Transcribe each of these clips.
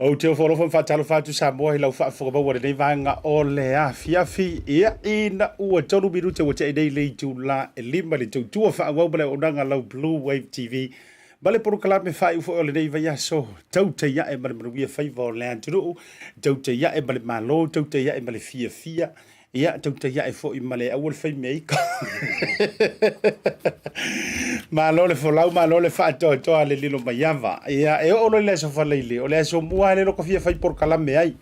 Ou te ofo alofa ma faatalofa atu Samoa i lau faafofoga maua i lenei vaega o le afiafi. Ia, ina ua 3 minute ua tea nei le itula e 5 le tautua faaauau ma le auaunaga a lau Blue Wave TV ma le polokalame faaiu foi o lenei vaiaso, tautai ae ma le manuia faiva o le atunuu, tautai ae ma le Malo, tautai ae ma le fiafia. Ia, tautai ae foi ma le aua le fai mea ika. Malo le folau, malo le faatoatoa le lilo maiava. Ia, e oo loa i le aso Faraile, o le aso mua lea loko fia fai polokalame ai.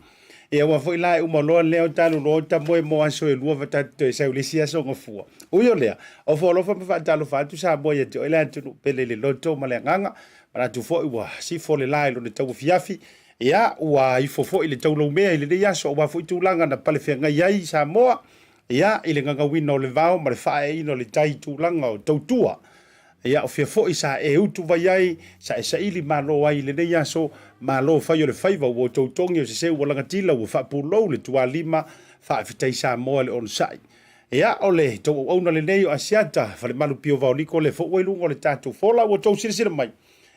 Ia, aua foi la e uma loa lea o talu loa o tamoe mo aso e lua faatoa toe sau i le isi aso gafua. Ui o lea, ofo alofa ma faatalofa atu Samoa ia te oe le atunuu pele i le loto ma le agaga. Manatu foi ua sifo le la i lona tauafiafi. Ia, ua ifo foi le taulaumea i lenei aso aua foi tulaga na palefeagai ai Samoa, ia, i le gagauina o le vao ma le faaeaina o le tai i tulaga o tautua. Ia, o fea foi sa e utuvai ai, sa e saili malo ai i lenei aso, malo fai o le faiva, ua outou togi o se seu ua lagatila, ua faapulou le tualima, faafetai Samoa i le onosai. Ia, o le tou auauna lenei o Asiata, Falemalu Pio Vaoliko, lea foi ua i luga o le tatou fola, ua outou silasila mai.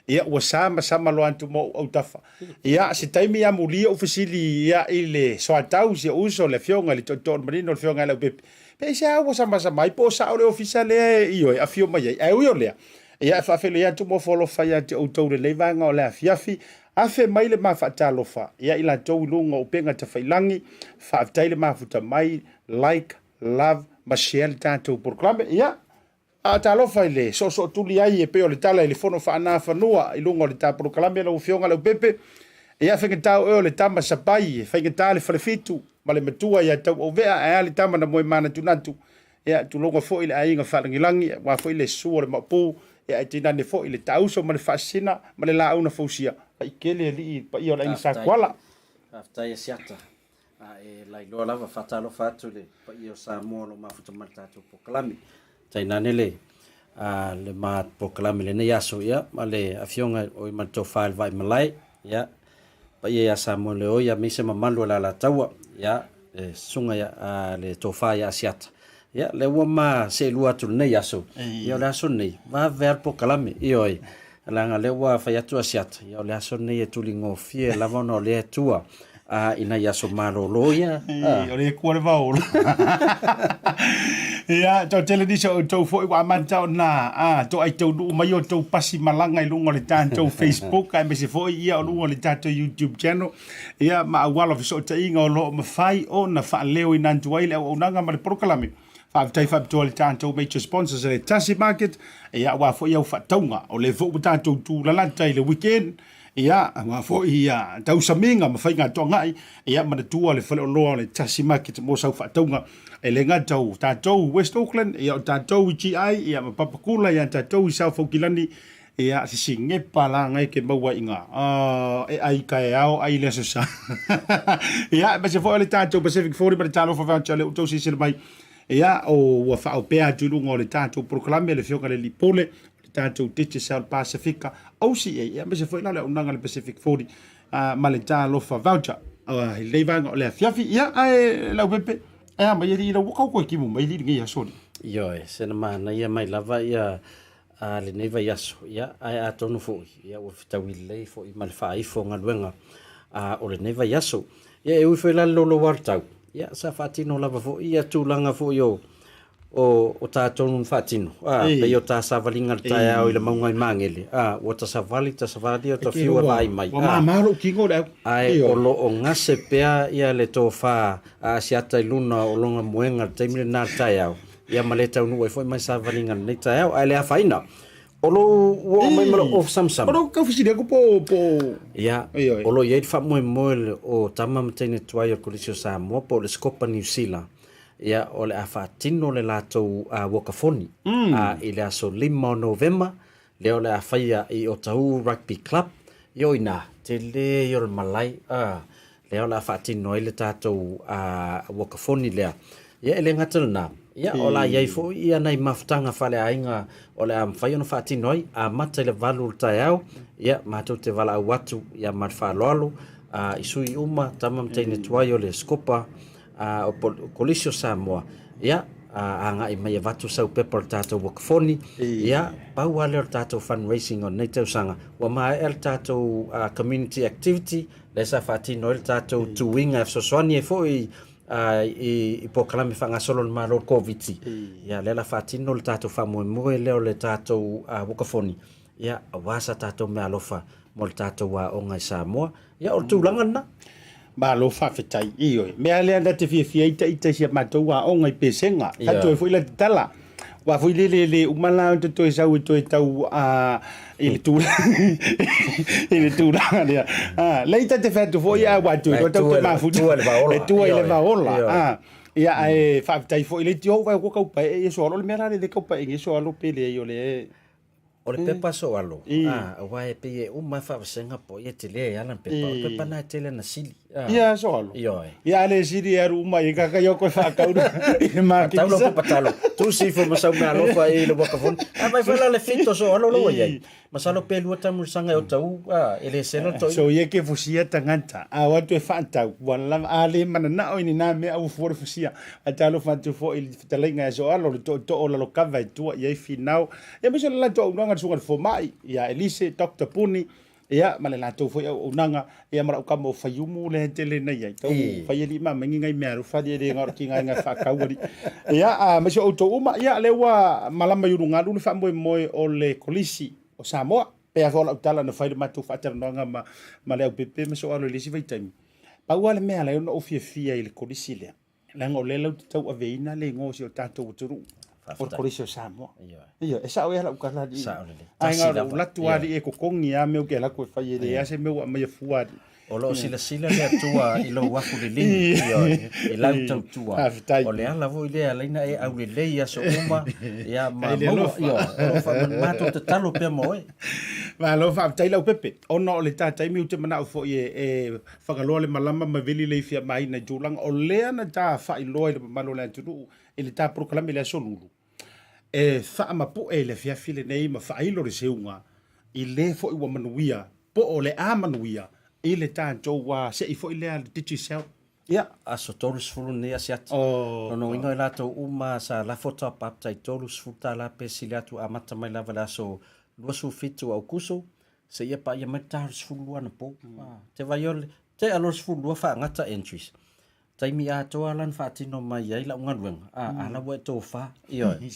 Ia, ua samasama loa atu ma ou autafa. Ia, se taimi amuli ou fesili ia i le soatau si ou uso, le afioga i le Tootoo o le Manino, le afioga ia Leaupepe, pe aisea ua samasama ai, po o sao le ofisa lea e ioe afio mai ai. Ae ui o lea, ia e faafeiloai atu ma ofo alofa ia te outou i lenei vaega o le afiafi, afe mai le ma faatalofa ia i latou i luga o upega tafailagi, faafetai le mafuta mai, like, love ma share le tatou polokalame. Ia, A talofa i le soosootuli ai e pei o le tala i le fono faanafanua i luga o le ta polokalame lau Afioga Leaupepe, ia faigata o oe o le tama sapai, e faigata le falefitu ma le matua ia Tauauvea, ae a le tama na moe manatunatu, ia tulouna foi le aiga faalagilagi, aua foi le susu o le Maopu, ia ae tainane foi le taauso ma le faasisina ma le laau na fausia, paikele alii i le paia o le aiga Sa Kuala. Faafetai Asiata. A e lailoa lava, faatalofa atu i le paia o Samoa o lo o mafuta mai le tatou polokalame. Tainane le a le ma polokalame i lenei aso, ia, ma le afioga o i ma le tofa i le Vaimalae, ia, paia ia Samoa le oi, aemaise mamalu o le Alataua, ia, le susuga ia, a, le tofa ia Asiata. Ia, lea ua ma seelua atu i lenei aso, ia, o le aso lenei, vave lava le polokalame, ioe, leaga lea ua fai atu Asiata, ia, o le aso lenei e tuligofie lava ona o lea e tua a i nai aso malolo ia. O le kua le vaola. Ia, toatele nisi o outou foi ua amata ona a, toai taunuu mai o tou pasi malaga i luga o le tatou Facebook aemaise foi ia o luga o le tatou YouTube channel ia ma auala o fesootaiga o lo o mafai ona faaleoina atu ai le auaunaga ma le polokalame. Faafetai faapitoa i le tatou major sponsors le Tasi Market, ia aua foi au faatauga o lea foi ua tatou tulalata i le weekend. Ia, aua foi ia tausamiga ma faiga toagai, ia manatua le faleoloa o le Tasi Market mo sau faatauga. E le gata o tatou West Auckland, ia o tatou i GI, ia ma Papakula, ia tatou i South Aukilani, ia se sigepa la ngai ke maua i ngā. Oh, e ai ka e ao ai le aso sa. Ia, aemaise foi o le tatou Pacific 40 ma le talofa voucher le outou silasila mai. Ia, o ua faaopea atu i luga o le tatou polokalame le afioga i le Alii Pule, le tatou Digicel Pasifika OCA, ia aemaise foi la le auaunaga a le Pacific 40 ma le Talofa Voucher i lenei vaega o le afiafi. Ia, ae Leaupepe, e a mai alii lau ua kau koe timu mai alii lenei aso alii. Ioe, sena manaia mai lava ia a lenei vaiaso, ia, ae atonu foi, ia, ua fetaui lelei foi ma le faaifo o galuega a o lenei vaiaso. Ia, e ui foi la i le loulou o le tau, ia, sa faatino lava foi ia tulaga foi o o, o tatou na faatino, a, pei o ta savaliga i le taeao i le mauga i Magele, a, ua ta savali, ta savali, o ta fiu e vaai mai, Ua mama lou tino le au. Ae o lo o gase pea ia le tofa a Asiata i luna o lona moega i le taimi lena i le taeao, ia ma le taunuu ai foi mai savaliga i lenei taeao, ae le afaina. O lou ua oo mai ma lou off samsam. O lou tau fesili atu po po Ia, o lo o i ai le faamoemoe o tama ma teine tuai o le Kolisi o Samoa po o le Scopa Niu Sila, Ia, o le a faatino le latou uakafoni i le aso 5 o Novema, lea o le a faia i Otahuhu Rugby Club. Ia o ina, tele ia o le malae, lea o le a faatino ai le tatou uakafoni lea. Ia, e le gata i lena, ia, o le a i ai foi ia nai mafutaga faaleaiga o le a mafai ona faatino ai, amata i le 8 o le taeao, ia, matou te valaau atu ia ma le faaaloalo i sui uma, tama ma teine tuai o le Scopa, a o Kolisi o Samoa, ia, agai mai e avatu sau pepa o le tatou uakafoni. Ia, pau lava lea o le tatou fundraising o lenei tausaga. Ua maea le tatou community activity, lea sa faatino ai le tatou tuiga e fesoasoani ai foi i polokalame faagasolo a le Malo o le Koviti. Ia, lea la faatino le tatou faamoemoe lea o le tatou uakafoni, ia, aua sa tatou meaalofa mo le tatou aoga i Samoa. Ia, o le tulaga lena. Malo faafetai. Ioe. Mea lea na te fiafia ai ita i si a matou aoga i Pesega. Ka toe foi la tatala. Ua foi le le le uma la ona toe sau e toe tau a i le tulaga i le tulaga lea. A, lea ita te fai atu foi a ua toe tau te mafuta. Tua i le vaola. E tua i le vaola. A, ia ae faafetai foi le tio vai ko kau pae e so alo le mea la le kau pae nge so alo pe le o le O le pepa soalo, a, aua e pei e uma lava faavasega po o ia tele ai lava lana pepa. O le pepa lena e tele ana sili. Ia soalo. Ioe. Ia a le sili e alu uma i kaka i o koe faatau i le maketi. Faatau lau pepa talo. Tusi ifo ma sau meaalofa i le uakafoni. A vai foi la le fito soalo lo ua i ai. Masalo pe lua tamulisaga e o tau, a, e le sela le toeaina. So ia ke fusia tagata, a o atu e faatau, ua lava, a le mananao i ni na mea ua fua le fusia. Ae talofa atu foi i le fetalaiga ia Soalo, le tootoo o Lalokava e tua i ai finau. Ia aemaise o le latou auaunaga le susuga i le fomai ia Elise, Doctor Puni, ia ma le latou foi auaunaga, ia ma lau kama o Faiumu lea e tele na i ai. Tau fai alii ma maingi ngai mea alofa alii e le gao ki ngai ngai whaakau alii. Ia, aemaise o outou uma, ia lea ua malama i ulugalu le faamoemoe o le Kolisi o Samoa. Pei lava foi o lau tala na fai le matou faatalanoaga ma, ma le aupepe ma Soalo i le isi vaitaimi. Pau lava le mea la ona ou fiafia i le Kolisi lea, leaga o lea latou te tauaveina le igoa o si o tatou atunuu o le Kolisi o Samoa. Ioe, e sao ea lau tala alii. Sao lelei. Ai Tasi na o lava. latu alii e totogi lava mea ou te alu atu e fai e leai lava se mea ua aumaia fua alii. O lo o silasila le Atua i lou afu liligi, ioe, i lau tautua. Faafetai. O le ala foi lea e ala ai ona e aulelei i aso uma, ia, ma I le maua, alofa. ioe, o lo o faamanu, matou tatalo pea ma oe. Malo faafetai Leaupepe, ona o le ta taimi ou te manao foi e, e Fagaloa le malama ma veli le ifi a maina i tulaga o lea na ta faailoa i le mamalu o le atunuu i le ta polokalame i le aso Lulu e faamapu'e i le afiafi lenei ma faailo le seuga i le foi ua manuia po o le a manuia i le tatou se'i foi lea le Digicel. Ia. Aso 30 lenei asiati. Oh. Lona uiga o i latou uma sa lafo top up tai $30 pe sili atu amata mai lava i le aso 27 o Aukuso seia paia mai le ta o le 12 anapo. Te vai o le tea loa le 12 faagata entries. Taimi atoa la na faatino mai ai lau galuega, a, a la ua e tofa, ioe.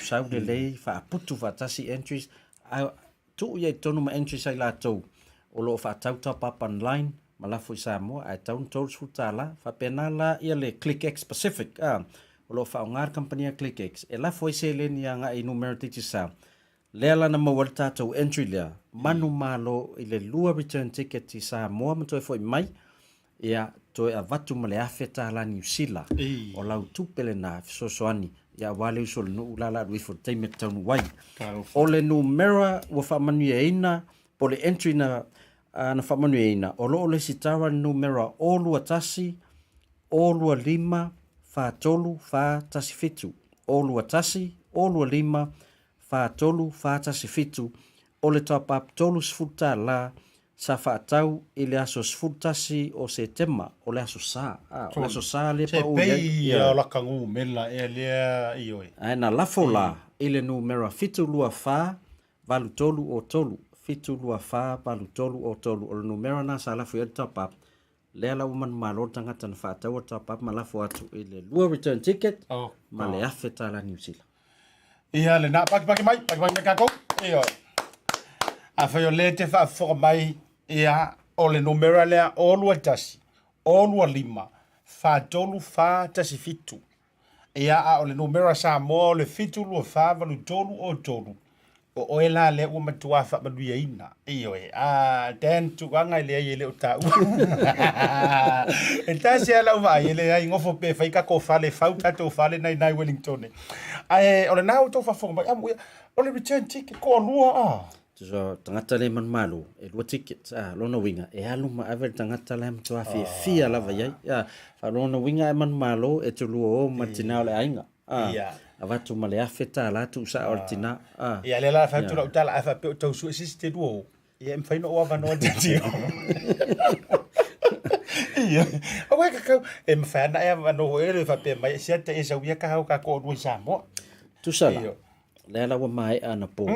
Sau lelei, faaputu faatasi entries, a tuu i ai i totonu ma entries a i latou o lo o faatau top up online ma lafo i Samoa, ae tau na $30. Faapena la ia le ClickX Pacific, a, o lo o faaaoga le kamupani a ClickX e lafo ai seleni agai i numera Digicel. Lea la na maua ai le tatou entry lea, manumalo i le lua return ticket i Samoa ma toe foi mai, ia toe avatu ma le $1,000 Niu Sila. O lau tupe lena e fesoasoani ia aua le uso o le nuu la la alu ifo i le taimi e taunuu ai. O le numera ua faamanuiaina po o le entry na na faamanuiaina o lo o lesitara le numera 021 025 43 417 021 025 43 417, o le top up $30 sa faatau i le aso 11 o Setema, o le aso Sa, a, o le aso Sa lea Se pau i ai. pei ia o laka numela ea lea ioe. Ae na lafo la i le numera 724 8303, 724 8303, o le numera na sa lafo i ai le top up, lea la ua manumalo le tagata na faataua le top up ma lafo atu i le lua return ticket ma le $1,000 Niu Sila. Ia lena, pakipaki mai, pakipaki mai kākou. Ioe. Afai o lea e te faafofoga mai, ia, o le numera lea, o 21, o 25, 43, 4, 1, 7. Ia, a o le numera Samoa o le 7 2 4 8 3 o 3. O oe la lea ua matuā faamanuiaina. Ioe, a Dan tulaga e leai e le o taua. E tasi lava lau vaai, e leai, nofo pe fai tatou fale, fau tatou fale na i ina i Wellington. Ae o lena ua outou faafofoga mai, amuia, o le return ticket toalua a. Tusa, tagata le manumalo, e lua tickets, a, lona uiga, e alu ma ave le tagata la e matua fiafia lava i ai. A, lona uiga e manumalo, e te lua o ma le tina o le aiga. A, avatu ma le $1,000 tuusa o le tina. A. Ia, lea la fai atu lau tala, a faapea o tau sue se isi te lua o, ia e mafai ona ou avanoa te tio. Aua e kakau, e mafai ana e avanoa foi le faapea mai, siata e sau ia ka hau ka toalua i Samoa. Tusa la, lea la ua maea anapo,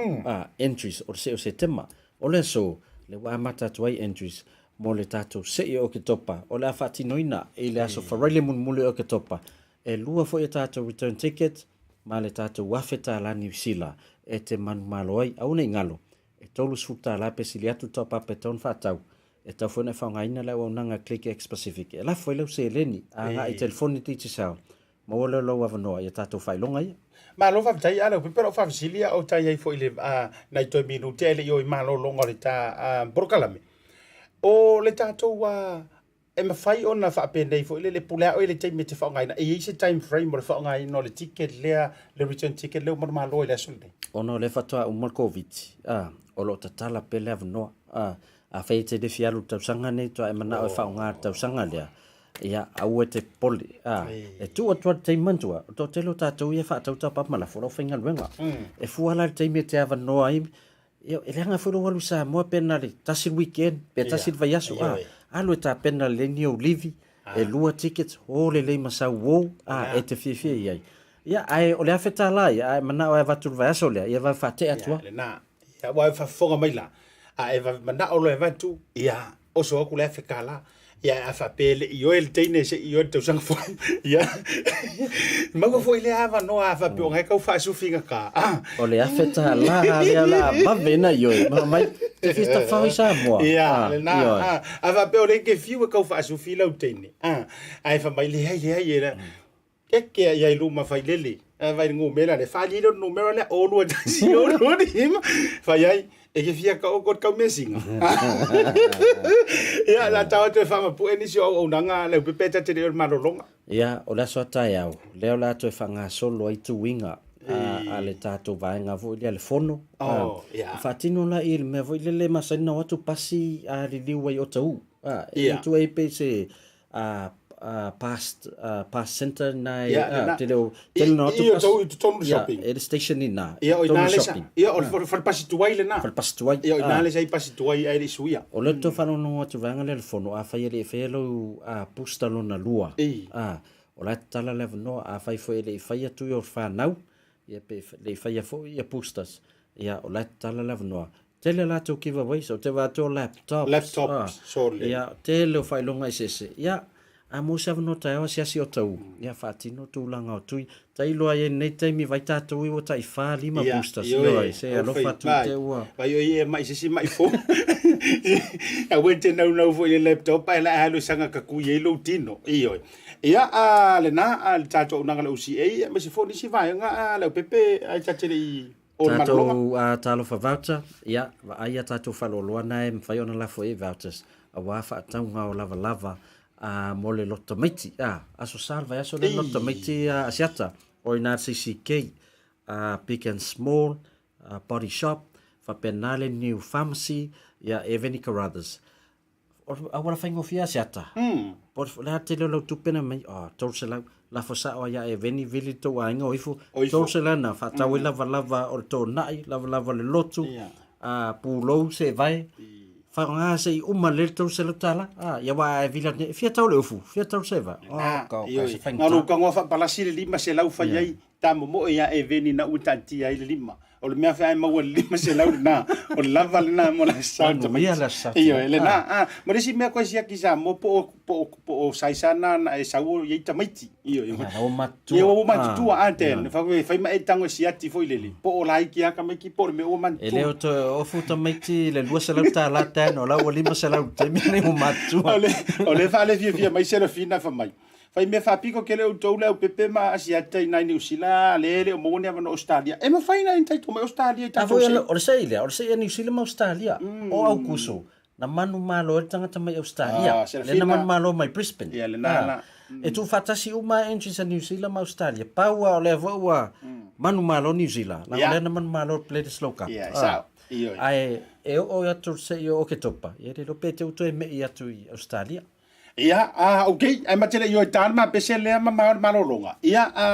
entries o le see o Setema. O le aso, lea ua amata atu ai entries mo le tatou see o Oketopa, o le a faatinoina i le aso Faraile mulimuli o Oketopa. E lua foi a tatou return ticket ma le tatou $1,000 Niu Sila e te manumalo ai. Aua ne i galo, e $30 pe sili atu le taopapa e tatau ona faatau. E tatau foi ona e faaaogaina le auaunaga Click X Pacific e lafo ai lau seleni agai i telefoni Digicel. Maua lea o lou avanoa i a tatou faailoga ia. Malo faafetai a Leaupepe, o lau faafesili a o tai ai foi i le nai toe minute ae le i o i malologa o le ta polokalame. O le tatou e mafai ona faapenei foi lele pule a oe i le taimi e te faaaogaina, e i ai se time frame o le faaaogaina o le ticket lea, le return ticket lea ua manumalo ai i le aso lenei? Ona o lea faatoa uma le Koviti, o lo o tatala pea le avanoa. Afai e te le fia alu i le tausaga lenei, faatoa e manao e faaaoga i le tausaga lea, ia aua e te popole. E tuu atu lava i le taimi manatua, o le toatele o tatou ia e faatau tapa ma lafo lau faigaluega. E fua la i le taimi e te avanoa ai, ia, e leaga foi lou alu i Samoa pe na o le tasi le weekend, pe tasi le vaiaso, alu e tapena lelei ni ou livi, e lua tickets, o lelei ma sau uo, e te fiafia i ai. Ia, ae o le $1,000 ia, a e manao e avatu i le vaiaso lea, ia vave faatea atu lava. Lena. Ia, ua e faafofoga mai la, a e vave manao loa e avatu, ia, oso atu le $1,000. Ia, a faapea e le i oe le teine se i oe le tausaga fou, ia, maua foi lea avanoa a faapea o na e tau faasufi gata. O le $1,000 lea o le a vave na i oe, ma mai, te fia tafao i Samoa. Ia, lena, a faapea o lea e te fiu e tau faasufi lau teine, ae fai mai, leai, leai, e Keke ia i luma failele. A vai le numera le fali le numera le o lua tasi o lua lima. Fai ai e ke fia ka o ko kau mesinga. Ia la tau atu e whamapu e nisi o auaunaga le upepe ta te le o le malologa. Ia, o le aso a taeao, lea o le a toe faagasolo ai tuiga a le tatou vaega foi lea, le fono. Oh, ia. E faatino la i le mea foi lele e masani ona o atu pasi a liliu ai i Otahuhu. E tu ai pei se past past centre na e te leo tele no atu pas i totonu le shopping e le station i na ia o ina le ia o le fale pasi tuai lena fale pasi tuai ia o ina le sai pasi tuai ai le suia o le to whanongo atu vaega le fono a fai e le faia lou a booster lona lua a o la tatala le avanoa a fai foi e le i faia tui o whanau ia pe le i faia foi ia boosters ia o la tatala le avanoa Tele latou giveaways, o te vaai atu o laptops. Laptops, sole. Ia, tele o faailoga eseese. Ia, a maua se avanoa taeao asiasi o tau, ia faatino tulaga o tui. Tailo ai i lenei taimi vai tatou i ua tai fa, lima boosters. Ioe, se alofa atu i te ua. Vai oi e mai se isi mai fou. Aua e te naunau foi i le laptop ae la e alu e saga kakui ai lou tino. Ioe. Ia, a lena, a le tatou auaunaga a le OCA, aemaise foi o nisi vaega a le aupepe ae ta te le i O le malologa. Tatou talofa voucher, ia, vaai a tatou faaaloaloa na e mafai ona lafo i ai vouchers aua faatauga o lavalava mo le loto tamaiti, aso sa le vaiaso lea le loto tamaiti Asiata, o i ina le CCK, Big and Small, Body Shop, faapena le New Pharmacy, ia, Evany Carruthers. O le auala faigofie lava se ata. Po o le a tele o lau tupe na mai, oh, 300, lafo sao ai ia e veni vili le tou aiga o ifo, 300 na faatau ai lavalava o le tonai, lavalava o le lotu, pulou se vae, faaaoga se i uma lelei le $300, ia aua a e vili atu nei, e fia tau le ufu, fia tau le seva. Oh, ka, ka se faigata. Na o lou tagoa faapalasi le 500 fai ai, Tamomoe ia Eveni na ua taatia ai le lima. O le mea feae maua le 500 lena, o le lava lena mo le Aso Sa o tamaiti. Ioe, lena. A, ma le isi mea koe siaki Samoa po o, po o, po o saisa na na e sau o iai tamaiti. Ioe. Ia, ua matutua. Ia, ua matutua, a ten. Fa fai ma e tago e siati foi lele. Po o laiki a tamaiti, po o le mea ua matutua. E le o toe ofu tamaiti i le $200 ten, o la ua 500 taimi nei ua matutua. O le, o le faalefiafia mai Serafina fa mai. Fai mea faapiko kele outou le aupepe ma Asiata i nai Niu Sila, le e le o maua ni avanoa Ausetalia. E mafai na entitle mai Ausetalia i tatou sei. O le sei lea, o le sei a Niu Sila ma Ausetalia. O Aukuso, na manumalo ai le tagata mai Ausetalia. Lea na manumalo mai Brisbane. Ia, lena la. E tuufaatasi uma lava entries a Niu Sila ma Ausetalia. Pau lava o lea foi ua manumalo Niu Sila, leaga o lea na manumalo le Bledisloe Cup. Ia, e sao. Ioe. Ae e oo atu i le sei o Oketopa, ia le iloa pe te u toe mei atu i Ausetalia. Ia, a, ok, ae ma te le i o e tā le mapese lea ma ma o le malologa. Ia, a,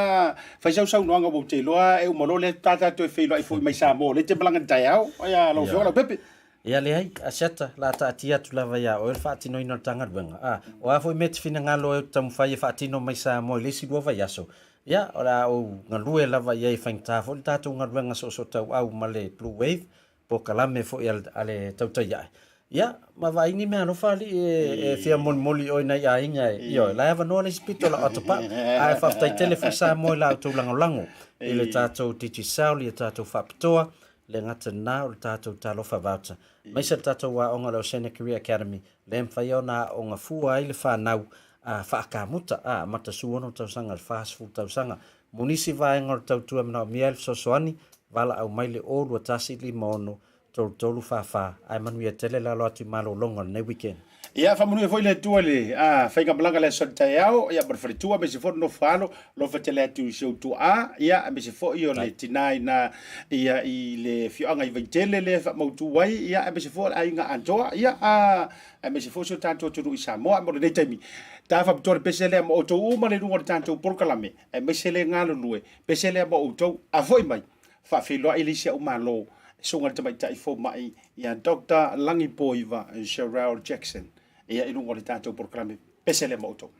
fai sau saunoaga ua ou te iloa e uma loa lea tā tātou e feiloai foi mai Samoa o lea e te malaga i le taeao. Ia, lau Afioga Leaupepe. Ia leai, Asiata, o le a taatia atu lava iā oe le faatinoina o le ta galuega. A, o a foi mea e te finagalo ai ou te taumafai e faatino mai Samoa i le isi lua vaiaso, ia, o le a ou galue lava i ai e faigata foi le tatou galuega soosootauau ma le Blue Wave, polokalame foi a le, a le tautai ae. Ia, ma vaai ni meaalofa alii e, e fia molimoli i oe nai aiga e, ioe, la e avanoa le isi pito o lau atopau. Ae faafetai tele foi Samoa i la outou lagolago i le tatou Digicel, i a tatou faapitoa, le gata lena o le tatou Talofa Voucher, aemaise le tatou aoga o le Oceanic Career Academy, lea e mafai ona aooga fua ai le fanau a faakamuta, a amata 16 tausaga i le 40 tausaga. Mo nisi vaega o le tautua e manaomia ai le fesoasoani, valaau mai le 021 56 33 44. Ae manuia tele le alo atu i malologa o lenei weekend. Ia, faamanuia foi le Atua i le faigamalaga i le aso taeao, ia, ma le faletua, aemaise foi le nofo alo, alofa tele atu i si ou tuaa, ia, aemaise foi o le tina ina, ia, i le afioaga i Vaitele lea e faamautu ai, ia, aemaise foi o le aiga atoa, ia, aemaise foi si o tatou atunuu i Samoa. Mo lenei taimi, ta faapitoa le pese lea ma outou uma le luga o le tatou polokalame, aemaise le galulue, pese lea ma outou, a foi mai, faafeiloai le isi au malo, susuga i le tamaitai fomai ia Doctor Lagipoiva Cherelle Jackson, ia i luga o le tatou polokalame pese lea ma outou.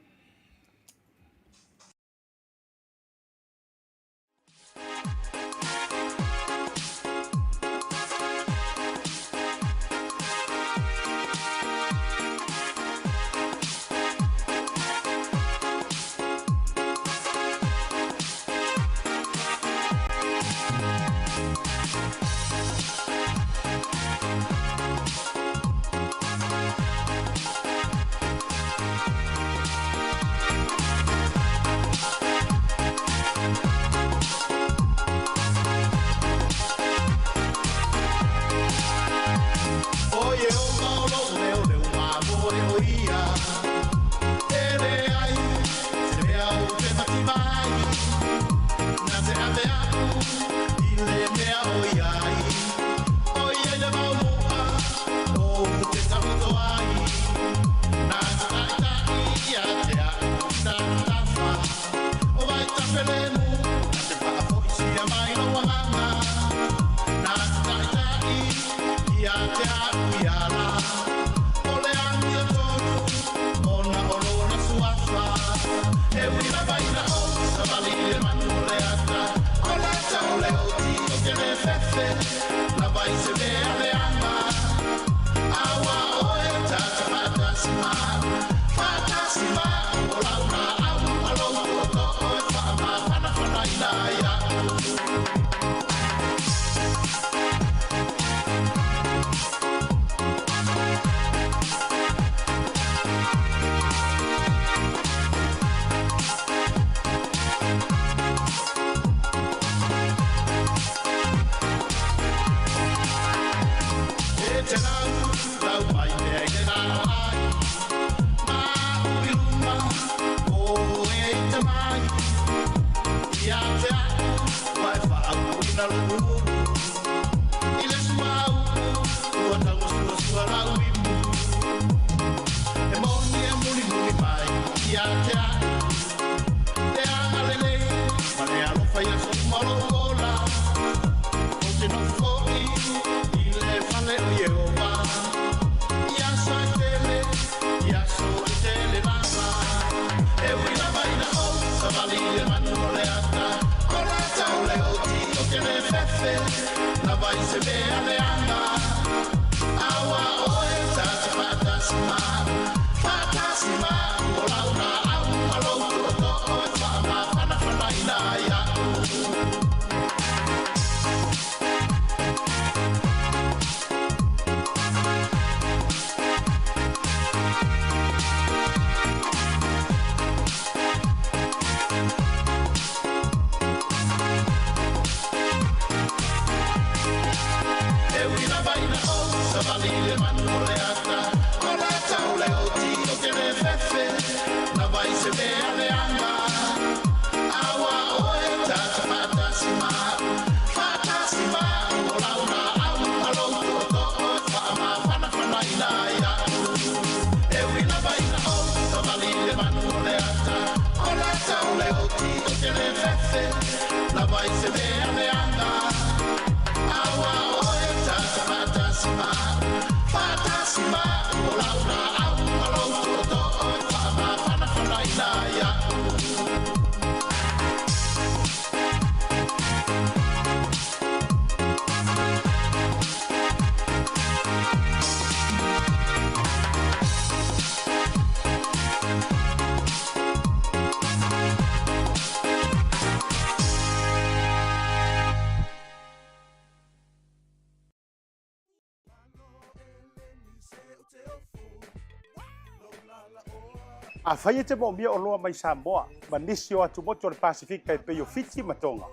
Afai e te moomia oloa mai Samoa ma nisi o atumotu o le Pasefika e pei o Fiti ma Tonga,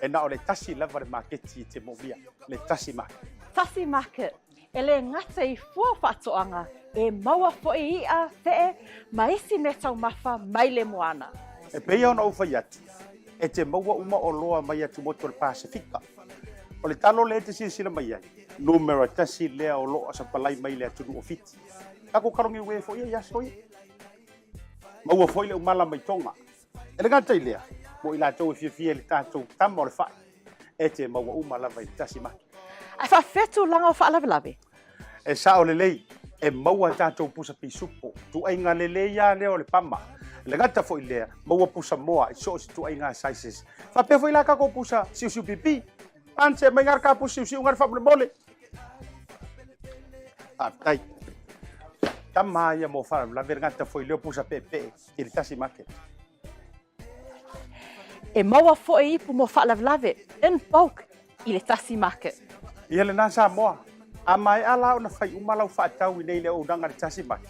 e na o le tasi lava le maketi e te moomia, le Tasi Market. Tasi Market, e le gata i fua o faatoaga, e maua foi i'a, fe'e, ma isi meataumafa mai le moana. E pei ona ou fai atu, e te maua uma oloa mai atumotu o le Pasefika. O le talo lea e te silasila mai ai, numera tasi lea o loo sapalai mai le atunuu o Fiti. Tatou kalogiue foi ia i aso ia. Maua foi le umala mai Tonga. E le gata i lea, mo i latou e fiafia i le tatou tama o le fai, e te maua uma lava i le tasi maki. Ae faafefea tulaga o faalavelave? E sao lelei, e maua tatou pusa pisupo, tuaiga lelei a lea o le pama. E le gata foi i lea, maua pusa moa i so o se tuaiga sizes. Faapea foi la tatou pusa siusiu pipi. Ante mai ngā ka pusa siusiu ngā faamolemole. Faafetai. Tama ia mo faalavelave le gata foi lea pusa peepee i le tasi market. E maua foi ipu mo faalavelave in bulk i le tasi market. Ia lena Samoa, a maea la ona fai uma lau faatau i nei le auaunaga i le tasi market,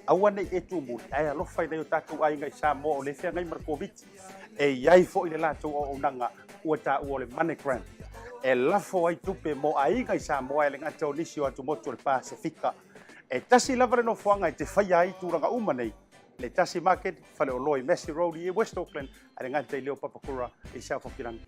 aua ne i e tumuli ae alofa i nai o tatou aiga i Samoa o lea e feagai ma le Koviti. E i ai foi le latou auaunaga ua taua o le MoneyGram e lafo ai tupe mo aiga i Samoa e le gata o nisi o atumotu o le Pasefika. E tasi lava le nofoaga e te faia ai tulaga uma nei, le Tasi Market, faleoloa i Massey Road i West Auckland, ae le gata i lea o Papakura i South Hokirangi.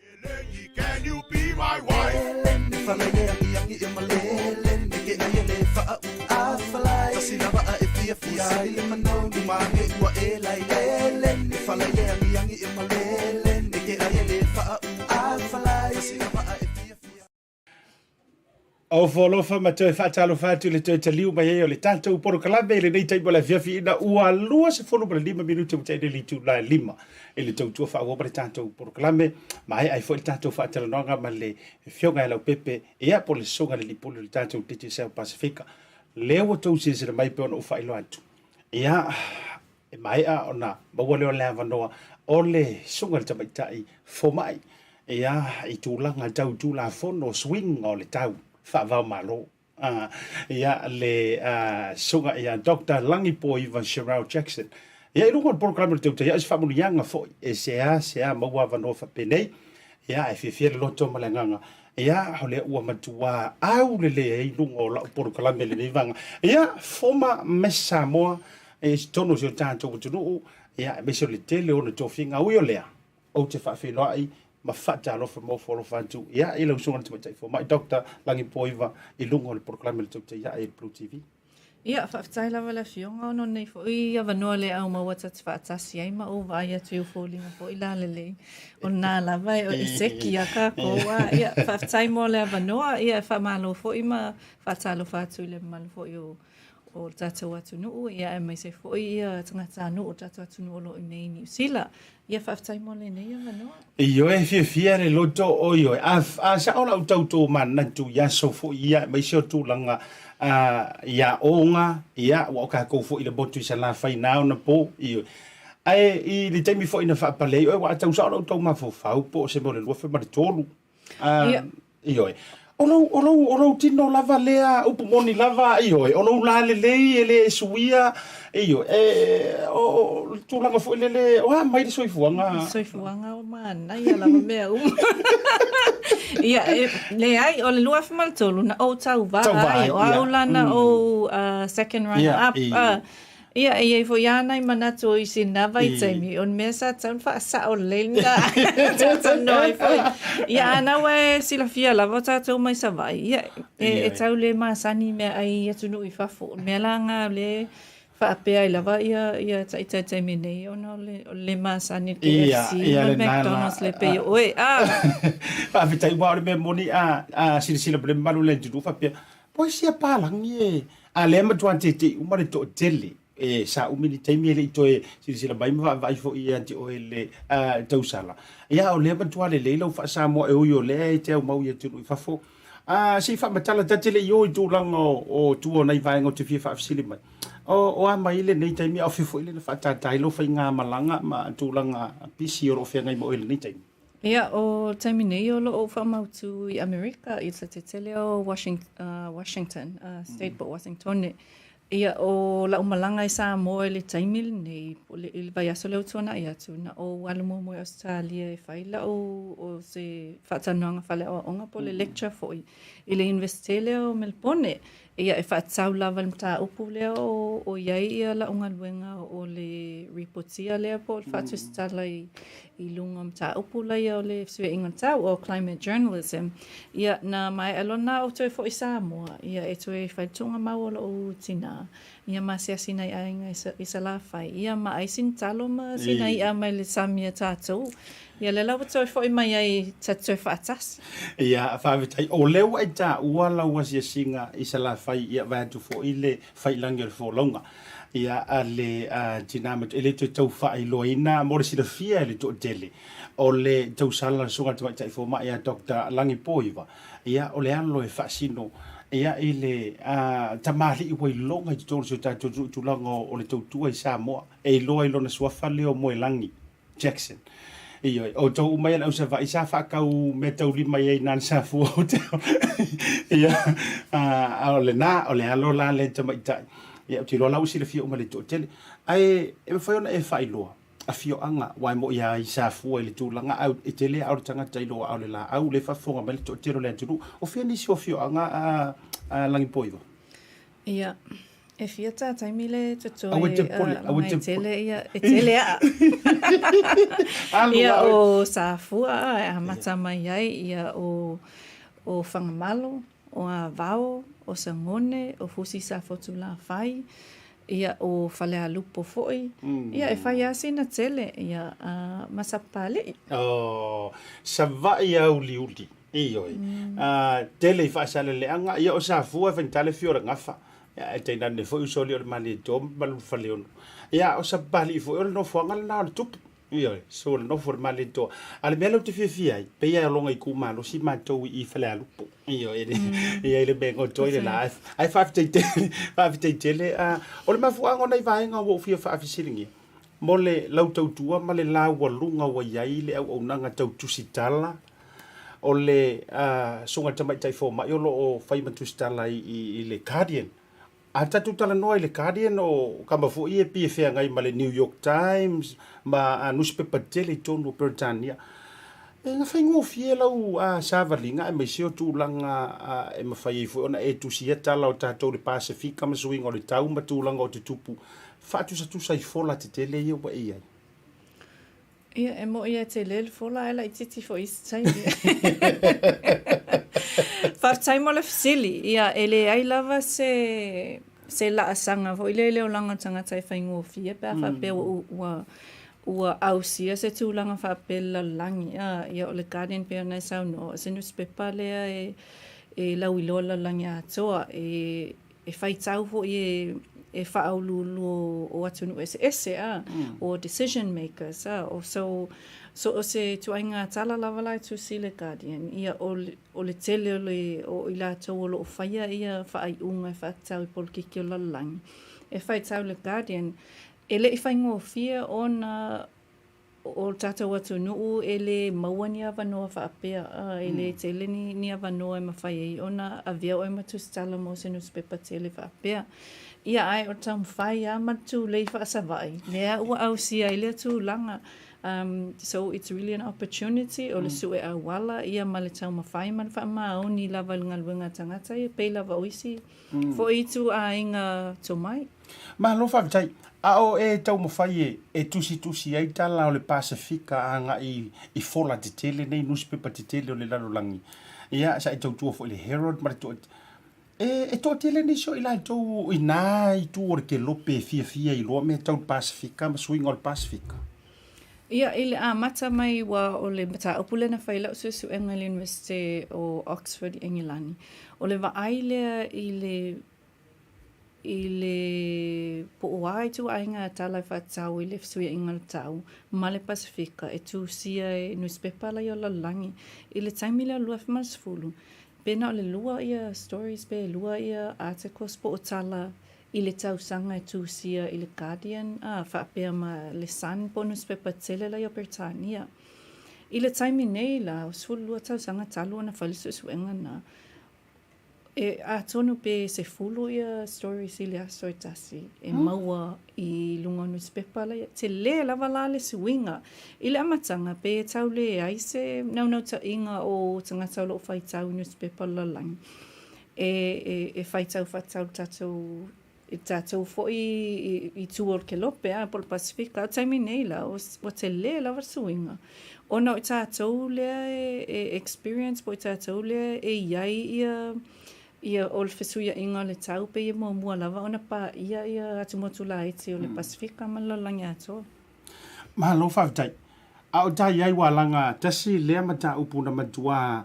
Ofo alofa ma toe faatalofa atu i le toe taliu mai ai o le tatou polokalame i lenei taimi o le afiafi ina ua 25 minute ua tea nei le itula e 5 i le tautua faaauau ma le tatou polokalame. Maea ai foi le tatou faatalanoaga ma le Afioga ia Leaupepe, ia po o le Susuga i le Alii Pule o le tatou Digicel Pasifika. Lea ua outou silasila mai pei ona ou faailoa atu. Ia, e maea ona maua lea o le avanoa o le susuga i le tamaitai fomai ia i tulaga tau Tulafono suiga o le tau faava-o-Malo. Ia le susuga ia Doctor Lagipoiva Cherelle Jackson. Ia i luga o le polokalame o le Tautai, o se faamanuiaga foi e seasea maua avanoa faapenei. Ia e fiafia le loto ma le agaga. Ia, o lea ua matua aulelei ai i luga o lau polokalame i lenei vaega. Ia, Former Miss Samoa i totonu o si o tatou atunuu, ia, aemaise o le tele o ona tofiga. Ui o lea, ou te faafeiloai ma faatalofa ma ofo alofa atu, ia, i lau Susuga i le Tamaitai Fomai, Doctor Lagipoiva, i luga o le polokalame o le Tautai Ae i le Blue TV. Ia, faafetai lava le Afioga ona o lenei foi avanoa lea au maua ta te faatasi ai ma ou vaai atu i ou foliga foi la lelei. O lena lava e seki a kākou a. Ia, faafetai mo le avanoa, ia e faamalo foi ma faatalofa atu i le mamalu foi o o le tatou atunuu, ia aemaise foi ia tagatanuu o le tatou atunuu o lo o i inei i Niu Sila. Ia faafetai mo lenei avanoa. Ioe, fiafia le loto, oi oi. A, a sao lau tau manatu i aso foi ia, aemaise o tulaga a, i aoga, ia, ua o kākou foi i le motu i Salafai na ao na po, ioe. Ae i le taimi foi na faapale ai oe, ua a tau sao lau tau mafaufau po o se mea o le 2003. Ia. Ioe. O lou, o lou, o lou tino lava lea, upu moni lava, ioe, o lou la lelei e le suia, ioe, e, o, o le tulaga foi lele, o a mai le soifuaga? Le soifuaga o manaia lava mea uma. Ia, e, leai, o le 2003, na ou tauvā ai, o au la na ou second runner up. Ia, e i ai foi lava nai manatu o isi i lena vaitaimi, o le mea sa tatau ona faasao lelei lena talatalanoa ai foi. Ia, a na ua e silafia lava o tatou mai Savaii, ia, e tau le masani i meaai i atunuu i fafo. O le mea la lena o lea e faapea ai lava ia taitai i le taimi nei, ona o le le masani i le KFC ma le McDonald's le pei o oe. Faafetai, aua o le mea moni a silasila mai le mamalu o le atunuu faapea, Po o sia palagi e a lea matua teitei uma le toatele e sa umi le taimi e le i toe silasila mai ma vaavaai foi ia te oe le tausala. Ia o lea matua lelei lau faa-Samoa e ui o lea e te aumau i atunuu i fafo. A se i faamatala ta te le i o i tulaga o tua o nai vaega ou te fia faafesili mai. O a mai lenei taimi a o fea foi le na faatata ai lau faigamalaga ma tulaga pisi o lo o feagai ma oe i lenei taimi? Ia, o le taimi nei o lo o faamautu i Amerika i le tetele o Washington, State po o Washingtone. Ia, ʻo laʻu malaga i Samoa i le taimi lenei, i le vaiaso lea ua tuanaʻi atu, na ou alu muamua i Ausetalia e fai laʻu o se faatalanoaga faaleaoaoga po o le lecture foi i le Iunivesite lea o Melepone. Ia, e faatatau lava i le mataupu lea o, o i ai ia laʻu galuega o le ripotia lea po o le faatusitala i, i luga o mataupu laia o le fesuiaiga o le tau, o climate journalism. Ia, na maea loa lena ou toe foi i Samoa, ia, e toe fai le tuugamau o lo'u tinā, ia ma asiasi i nai aiga i Salafai, ia ma ai sina talo ma sina i'a mai le sami a tatou. Ia, lea la ua toe foi mai ai ta te toe faatasi. Ia, faafetai. O lea ua e taua lau asiasiga i Salafai, ia, vaeatu foi le failagi o le folauga. Ia, a le tinā matua, e le toe tau faailoaina mo le silafia e le toatele. O le tausala le Susuga i le Tamaitai Fomai ia Doctor Lagipoiva, ia, o le alo e faasino ia i le tamalii ua iloga i totonu o si o tatou atunuu i tulaga o le tautua i Samoa, e iloa i lona suafa lea o Moelagi Jackson. Ioe, o outou uma ia le au Savaii sa faatau meataulima i ai i na le Safua Hotel. Ia, a o lena, o le alo la lea tamaitai. Ia, ou te iloa la ua silafia uma e le toatele. Ae e mafai ona e faailoa afioaga, aua e moni lava i Safua i le tulaga au, e tele lava o le tagata i lou aao o le laau, lea e faafofoga mai le toatele o le atunuu. O fea nisi o afioaga a Lagipoiva? Ia, e fia tā taimi le totoe. Aua te popole, aua te popole. Ia, e tele aa. Ia, o Safua a, e amata mai ai, ia, o, o Fagamalo, o Avao, o Sagone, o Fusi Safotulafai, ia, o Falealupo foi. Ia, e fai lava sina tele, ia, ma Sapapalii. Oh, Savaii auliuli. Ioe. Tele i faasaleleaga, ia o Safua e faigata le afio o le gafa. Ia, ae tainane foi usoalii o le Malietoa ma Malulufaleono. Ia, o Sapapalii foi o le nofoaga lena o le tupu. Ioe, so o le nofo o le Malietoa. A o le mea lea ou te fiafia ai, pei lava e loga i kumalosi matou i Falealupo. Ioe, e i ai le mea e goto ai le la. Ae faafetai tele, faafetai tele. O le mafuaaga o nai vaega ua ou fia faafesiligia, mo le lau tautua ma le laualuga ua i ai le auaunaga tau tusitala, o le susuga i le tamaitai fomai o lo o fai ma tusitala i le Guardian. A tatou talanoa i le Guardian, o kama foi ia e pei e feagai ma le New York Times ma nusipepa tetele i totonu o Peretania. E na faigofie lau savaliga aemaise o tulaga e mafai ai foi ona e tusia tala o tatou i le Pasefika ma suiga o le tau ma tulaga o tutupu faatusatusa i fola tetele ia ua e i ai. Ia, e moʻi e tele le fola ae laitiiti foi isi taimi. Faafetai mo le fesili. Ia, e leai lava se, se laasaga foi lea i le olaga o le tagata e faigofie pe a faapea ua, ua, ua ausia se tulaga faapea i le lalolagi. A, ia, o le Guardian pei ona e saunoa, o se nusipepa lea e, e lauiloa i le lalolagi atoa. E, e faitau foi e, e faauluulu o atunuu eseese, a, o decision makers, a, o so, so o se ituaiga tala lava la e tusi i le Guardian, ia o, o le tele o le, o i latou o lo o faia ia faaiuga e faatatau i polokiki o le lalolagi, e faitau i le Guardian, e le i faigofie ona O le tatou atunuu e le maua ni avanoa faapea, e le tele ni, ni avanoa e mafai ai ona avea oe ma tusitala mo se nusipepa tele faapea. Ia ae o le taumafai lava ma le tulei faa-Savaii, lea ua ausia ai lea tulaga. Um, so it's really an opportunity, o le sue auala ia ma le taumafai ma le faamaoni lava i le galuega a tagata ia, pei lava o isi foi ituaiga tomai. Malo faafetai. A o e taumafai e e tusitusi ai tala o le Pasefika agai i fola tetele nei, nusipepa tetele o le lalolagi. Ia, sa e tautua foi i le Herald ma le toa... E, e toatele nisi o i latou i nā itu o le kelope e fiafia iloa mea tau le Pasefika ma suiga o le Pasefika. Ia, i le amata mai ua o le mataupu lea na fai i lau suesuega i le Iunivesite o Oxford i Engelani, o le vaai lea i le i le po o a ituaiga tala e faatatau i le fesuiaiga o le tau ma le Pasefika e tusia e nusipepa la ia o le lalolagi. I le taimi lea o le 2010, pe na o le lua ia stories pe lua ia articles po o tala i le tausaga e tusia i le Guardian, a, faapea ma le Sun po o nusipepa tele la ia o Peretania. I le taimi nei la, o 12 tausaga talu ona fai le suesuega na, E atonu pe 10 ia stories i le aso e tasi e maua i luga o nusipepa la ia. Tele lava la le suiga. I le amataga pe tau leai se naunautaiga o tagata o lo o faitau i nusipepa o le lalolagi e, e, e faitau faatatau i le tatou I tatou foi i tua o le Kelope a, po o le Pasefika, a o le taimi nei la, ua tele lava le suiga, ona o i tatou lea e experience po o i tatou lea e i ai ia, ia o le fesuiaiga o le tau pei e muamua lava ona paia ia atumotu laiti o le Pasefika ma le lalolagi atoa. Malo faafetai. A o ta iai ua alaga tasi lea mataupu na matua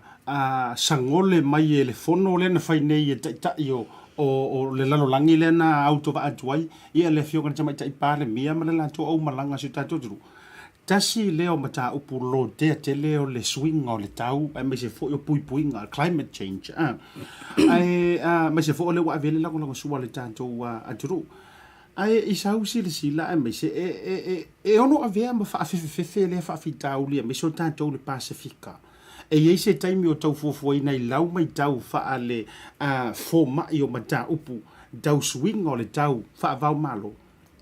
sagole mai e le fono lea na fai nei e taitai o o le lalolagi lea na autovaa atu ai ia le afioga i le Tamaitai Palemia ma le latou aumalaga i si o tatou atunuu. Tasi lea o mataupu lotea tele o le suiga o le tau aemaise foi o puipuiga, climate change, ae aemaise foi o lea ua ave i ai le lagolagosua a le tatou atunuu. Ae i sau silasila aemaise e, e, e, e ono avea ma faafefefefe lea faafitauli aemaise o tatou i le Pasefika. E i ai se taimi o tau fuafuaina i lau maitau faale a fomai o mataupu tau suiga o le tau faava-o-Malo,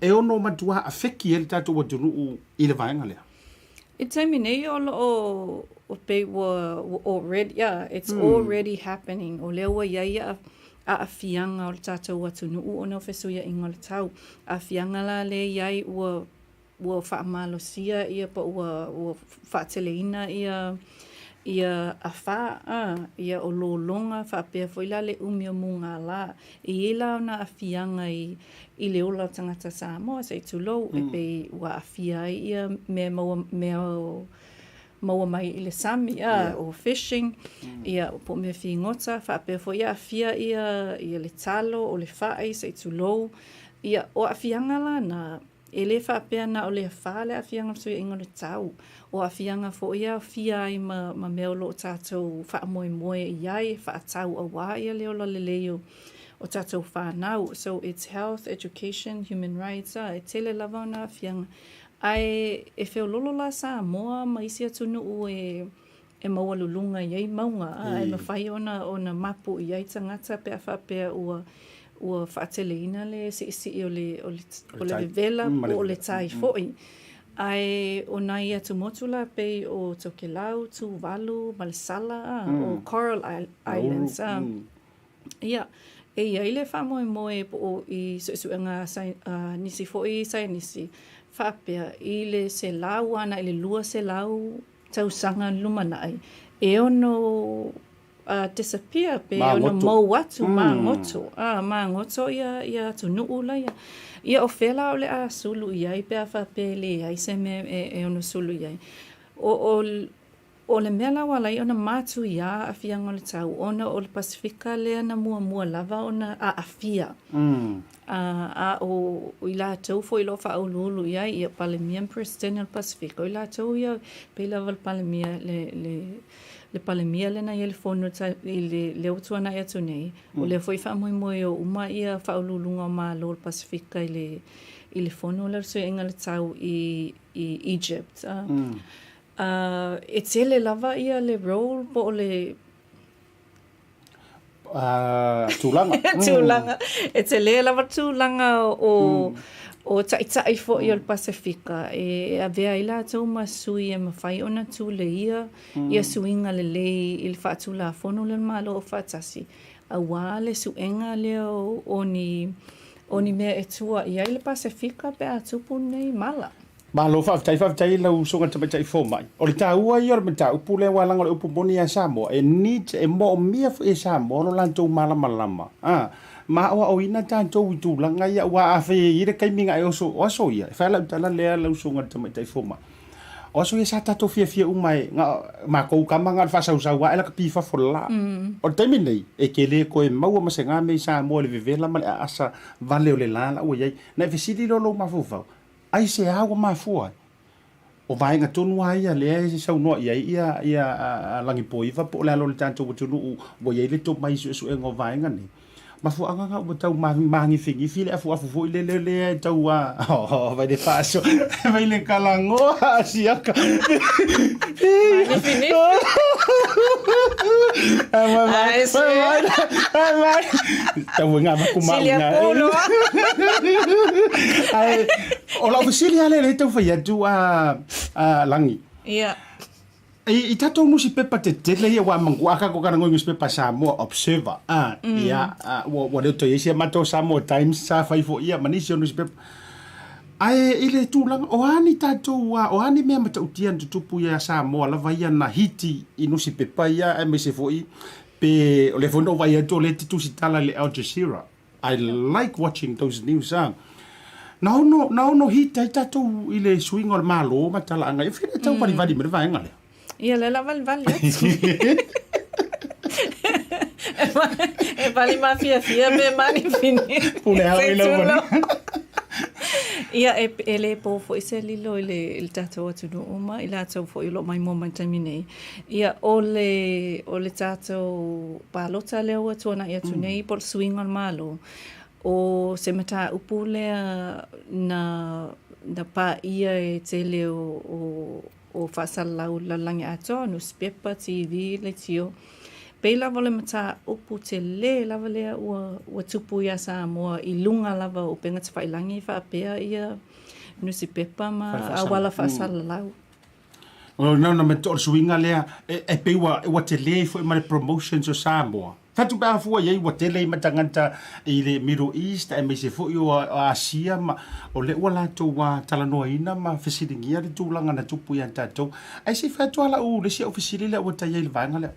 e ono matua afeki ai le tatou atunuu i le vaega lea. I le taimi nei o lo o pei ua already, yeah, it's already happening. O lea ua i ai ia aafiaga o le tatou atunuu ona o fesuiaiga o le tau. Aafiaga la lea i ai ua ua faamalosia ia po ua ua faateleina ia ia afa a, ia o lologa faapea foi la le umi o mugala. E i ai la ona aafiaga i i le ola o tagata Samoa, se i tulou, e pei ua aafia ai ia mea maua mea maua mai i le sami, a, o fishing, ia, po o mea figota, faapea foi aafia ia, ia le talo, o le fai, se i tulou. Ia, o aafiaga la na, e le faapea na o le afa le aafiaga o le fesuiaiga o le tau. O aafiaga foi e aofia ai ma, ma mea o lo o tatou faamoemoe i ai e faatau auā ia le ola lelei o, o tatou fanau. So it's health, education, human rights, a, e tele lava ona aafiaga. Ae e feololo la Samoa ma isi atunuu e e maualuluga i ai mauga, a e mafai ona ona mapu i ai tagata pe a faapea ua ua faateleina le siisii o le o le o le vevela po o le tai foi. Ae o nai atumotu la pei o Tokelau, Tuvalu ma le Sala, a, o Coral Islands, a. Ia, e i ai le faamoemoe po o i suesuega a nisi foi saienisi faapea i le 100 ana i le 200 tausaga lumanai e ono disappear pe ono mou atu, magoto, magoto ia ia atunuu la ia. Ia o fea la o le a sulu i ai pe a faapea e leai se mea e ono sulu i ai. O, o O le mea la ua ala ai ona matuia aafiaga o le tau, ona o le Pasefika lea na muamua lava ona aafia. A, a o i latou foi o lo o faauluulu i ai, ia Palemia ma Peresetene o le Pasefika, o i latou ia, pei lava le Palemia, le, le, le Palemia lea na i ai i le fono i le, lea ua tuanai atu nei, o lea foi e faamoemoe o uma ia faauluuluga o Malo o le Pasefika i le, i le fono lea o le Suiaiga o le Tau i, i Egypt. A, A e tele lava ia le role po o le tulaga. Tulaga. E tele lava tulaga o o taitai foi o le Pasefika e avea ai latou ma sui e mafai ona tuleia ia suiga lelei i le faatulafono lea o le Malo Aufaatasi auā le suega lea o ni o ni mea e tua i ai le Pasefika pe a tupu nei mala. Malo faafetai, faafetai i lau usoga tamaitai fomai. O le taua ia o le mataupu lea aua leaga o le upu moni ia Samoa, e need, e moomia foi e Samoa lo latou malamalama, a, ma aoaoina tatou i tulaga ia aua afai e i ai le taimi na e oso, o aso ia, e fai lau tala lea lau usoga tamaitai fomai, o aso ia sa tatou fiafia uma e, na matou tama na o le faasausau ae lakapi i fafo le la. O le taimi nei, e te le toe maua ma se ga mea i Samoa i le vevela ma le aasa vale o le la la ua i ai. Na e fesili lea o lou mafaufau, Aisea ua mafua ai? O vaega tonu lava ia lea e saunoa i ai ia, ia Lagipoiva po o le alo o le tatou atunuu ua i ai le tomai i suesuega o vaega nei. Mafuaaga na ua tau magifigifi le afuafu foi lele lea e tau a vai le faaso vai le kalagoa asiaka. Magifigifi. Ai, se. Tau e ngā maku mau ngā. Ai, o lau fesili a le le tau whai atu a Langi. Ia. I tatou nusipepa tetele ia ua manguaka ko kana ngoi nusipepa Samoa Observer a ia ua ua le toe i ai sia matou Samoa Times sa fai foi ia ma nisi o nusipepa. Ae i le tulaga o a ni tatou o a ni mea matautia na tutupu ia Samoa lava ia na hiti i nusipepa ia aemaise foi pe o lea foi na ou vaai atu o lea e te tusitala i le Al Jazeera. I like watching those news a. Na ono, na ono hit ai tatou i le suiga o le Malo ma talaaga ia, fea tau valivali mai le vaega lea. Ia, lea la valivali atu. E vali mafiafia pe manifini. Pule hao i lau vali. Ia, e, e le po foi se lilo i le, i le tatou atunuu ma i latou foi o lo o maimoa mai i le taimi nei. Ia, o le, o le tatou palota lea ua tuanai atu nei po o le suiga o le Malo, o se mataupu lea na, na paia e tele o, o, o faasalalau i le lalolagi atoa, nusipepa, TV, leitio. Pei lava o le mataupu tele lava lea ua, ua tupu iā Samoa i luga lava o upega tafailagi faapea ia nusipepa ma auala faasalalau. O na na me o le suiga lea e, e pei ua, ua tele ai foi ma le promotions o Samoa. Fatu pe a fua i ai ua tele ai ma tagata i le Middle East aemaise foi o Asia ma o lea ua latou talanoaina ma fesiligia le tulaga na tupu ia tatou. Ae se i fai atu lava lau le isi au fesili lea ua tai ai i le vaega lea.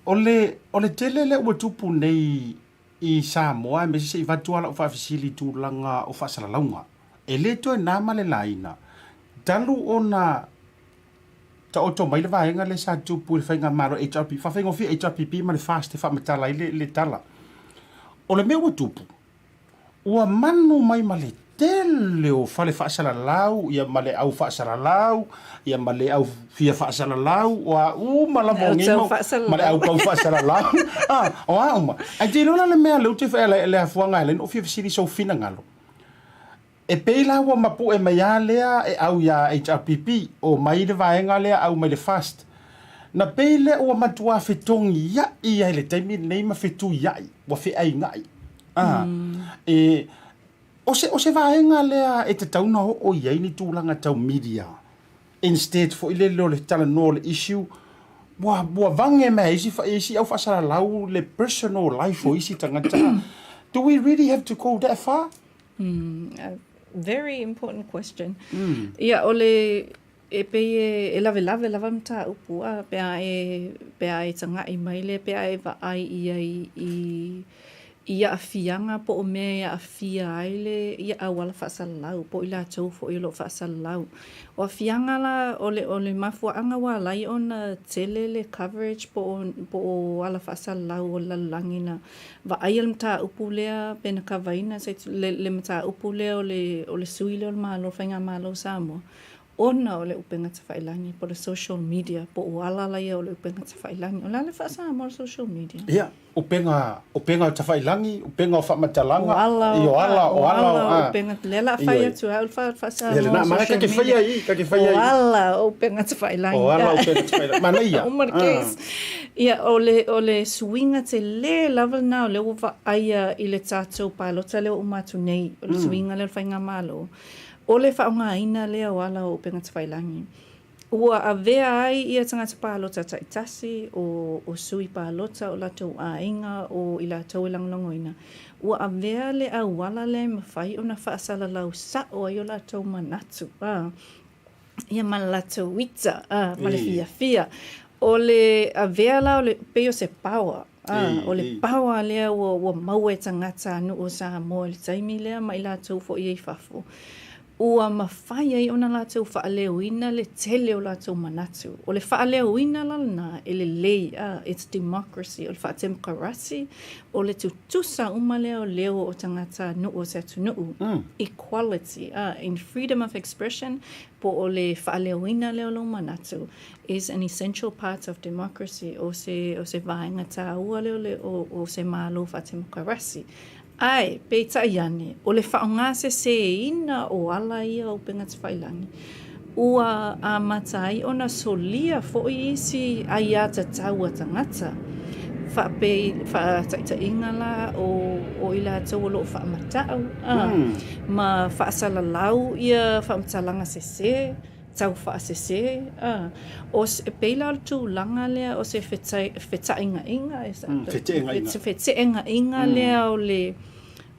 O le, o le tele lea ua tupu nei i Samoa aemaise se i avatu lava lau faafesili i tulaga o faasalalauga. E le toe na ma le laina, talu ona taoto mai le vaega lea sa tupu i le faigamalo HRPP, faafaigofie HRPP ma le FAST e faamatala ai le, le tala. O le mea ua tupu, ua manu mai ma le tele o fale faasalalau, ia ma le au faasalalau, ia ma le au fia faasalalau, o a uma lava o nei mau, ma le au tau faasalalau, a, o a uma. Ae te iloa la le mea lea ou te fai le afuaga e ala ai ona ou fia fesili i sou finagalo. E pei la ua mapu'e mai a lea e au iā HRPP, o mai le vaega lea au mai le FAST. Na pei lea ua matuā fetogia'i ai le taimi lenei ma fetuia'i, ua feaiga'i. A, e, o se, o se vaega lea e tatau ona oo i ai ni tulaga tau media instead foi lele o le talanoa o le issue, ua, ua vage mai e isi, isi au faasalalau le personal life o isi tagata. Do we really have to go that far? Mm, very important question. Ia, o le, e pei e, e lawelawe lava le mataupu a, pe a e, pe a e taga'i mai lea, pe a e vaai i ai i, i aafiaga po o mea e aafia ai le ia auala faasalalau po o i latou foi o lo o faasalalau. O aafiaga la, o le, o le mafuaaga ua ala ai ona tele le coverage po o, po o ala faasalalau o le lalolagi na vaaia le mataupu lea pe na kavaina se le, le mataupu lea o le, o le sui lea o le Malo, Faigamalo o Samoa, ona o le upega tafailagi po o le social media po o ala la ia o le upega tafailagi. O le a le faa-Samoa o le social media? Ia, upega, upega o tafailagi, upega o faamatalaga, O ala, i o ala, o ala, o ala, o upega, lea la fai atu au le faa-Samoa Ia lena, social ka te media. whaia i, ka te whaia O i. ala o upega tafailagi. O ala o upega tafailagi. Manaia. Uma le case. Ia, o le, o le suiga tele lava lena o lea ua vaaia i le tatou palota lea ua uma atu nei, o le suiga lea o le Faigamalo, o le faaaogaina lea o ala o upega tafailagi. Ua avea ai ia tagata palota taitasi, o, o sui palota, o latou aiga, o i latou e lagolagoina, ua avea le auala lea e mafai ona faasalalau sa'o ai o latou manatu, a. ia ma le latou ita, a, ma le fiafia. O le avea la o le, pei o se power, a, o le power lea ua, ua maua e tagata a nuu o Samoa i le taimi lea ma i latou foi e i fafo. Ua mafai ai ona latou faaleoina le tele o latou manatu. O le faaleoina la lena e lelei, a, it's democracy, o le faatemokarasi, o le tutusa uma lea o leo o tagata nuu o se atunuu, equality, a, in freedom of expression, po o le faaleoina lea o lou manatu is an essential part of democracy, o se, o se vaega taua lea o le, o, o se Malo faatemokarasi. Ae, peitai ane, o le faaaogasesēina o ala ia o upegatafailagi, ua amata ai ona solia foi isi aiatatau a tagata, faapei, faataitaiga la, o, o i latou o lo o faamatau, a, ma faasalalau ia faamatalaga sesē, tau faasesē, a, o se, e pei la o le tulaga lea o se fetaingaiga, Feteenaiga. Feteenaiga lea o le,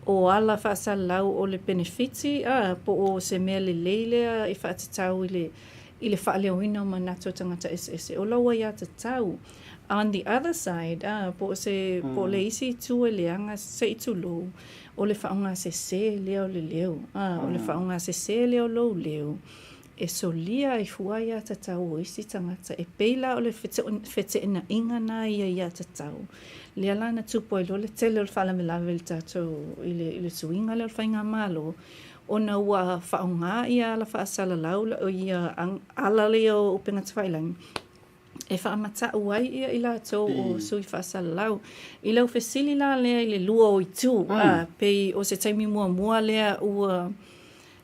o ala faasalalau o le penefiti, a, po o se mea lelei lea e faatatau i le, i le faaleoina o manatu o tagata eseese. O lou aiatatau. On the other side, a, po o se, po o le isi itu e leaga se i tulou, o le faaaogasesē lea o le leo, a, o le faaaogasesē lea o lou leo, e solia ai fua aiatatau o isi tagata, e pei la o le feteenaiga na i aiatatau, lea la na tupu ai loa le tele o le faalavelave i le tatou, i le, i le suiga lea o le faigamalo, ona ua faaaoga ia ala faasalalau, ia ala lea o upegatafailagi, e faamata'u ai ia i latou o sui faasalalau. I lau fesili la lea i le lua o itu, a, pei o se taimi muamua lea ua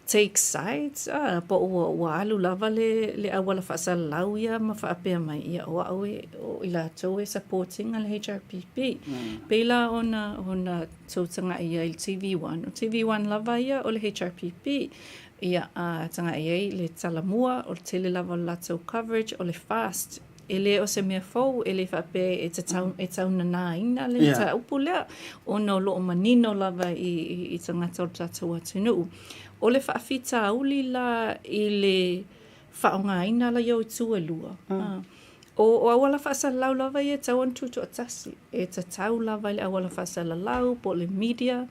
take sides, a, po ua, ua alu lava le, le auala faasalalau ia ma faapea mai, ia o au e, o i latou e support ina le HRPP. Pei la ona, ona tou taga'i ai i le TV1, o TV1 lava ia o le HRPP. Ia, a taga'i ai le tala mua, o le tele lava o le latou coverage, o le fast. E le o se mea fou, e le faapea e tatau, e taunanāina le mataupu lea, ona o lo o manino lava i, i, i tagata o le tatou atunuu. O le faafitauli la i le faaaogaina la ia o itu e lua, O, o auala faasalalau lava ia e tatau ona tutoatasi. E tatau lava i le auala faasalalau po o le media.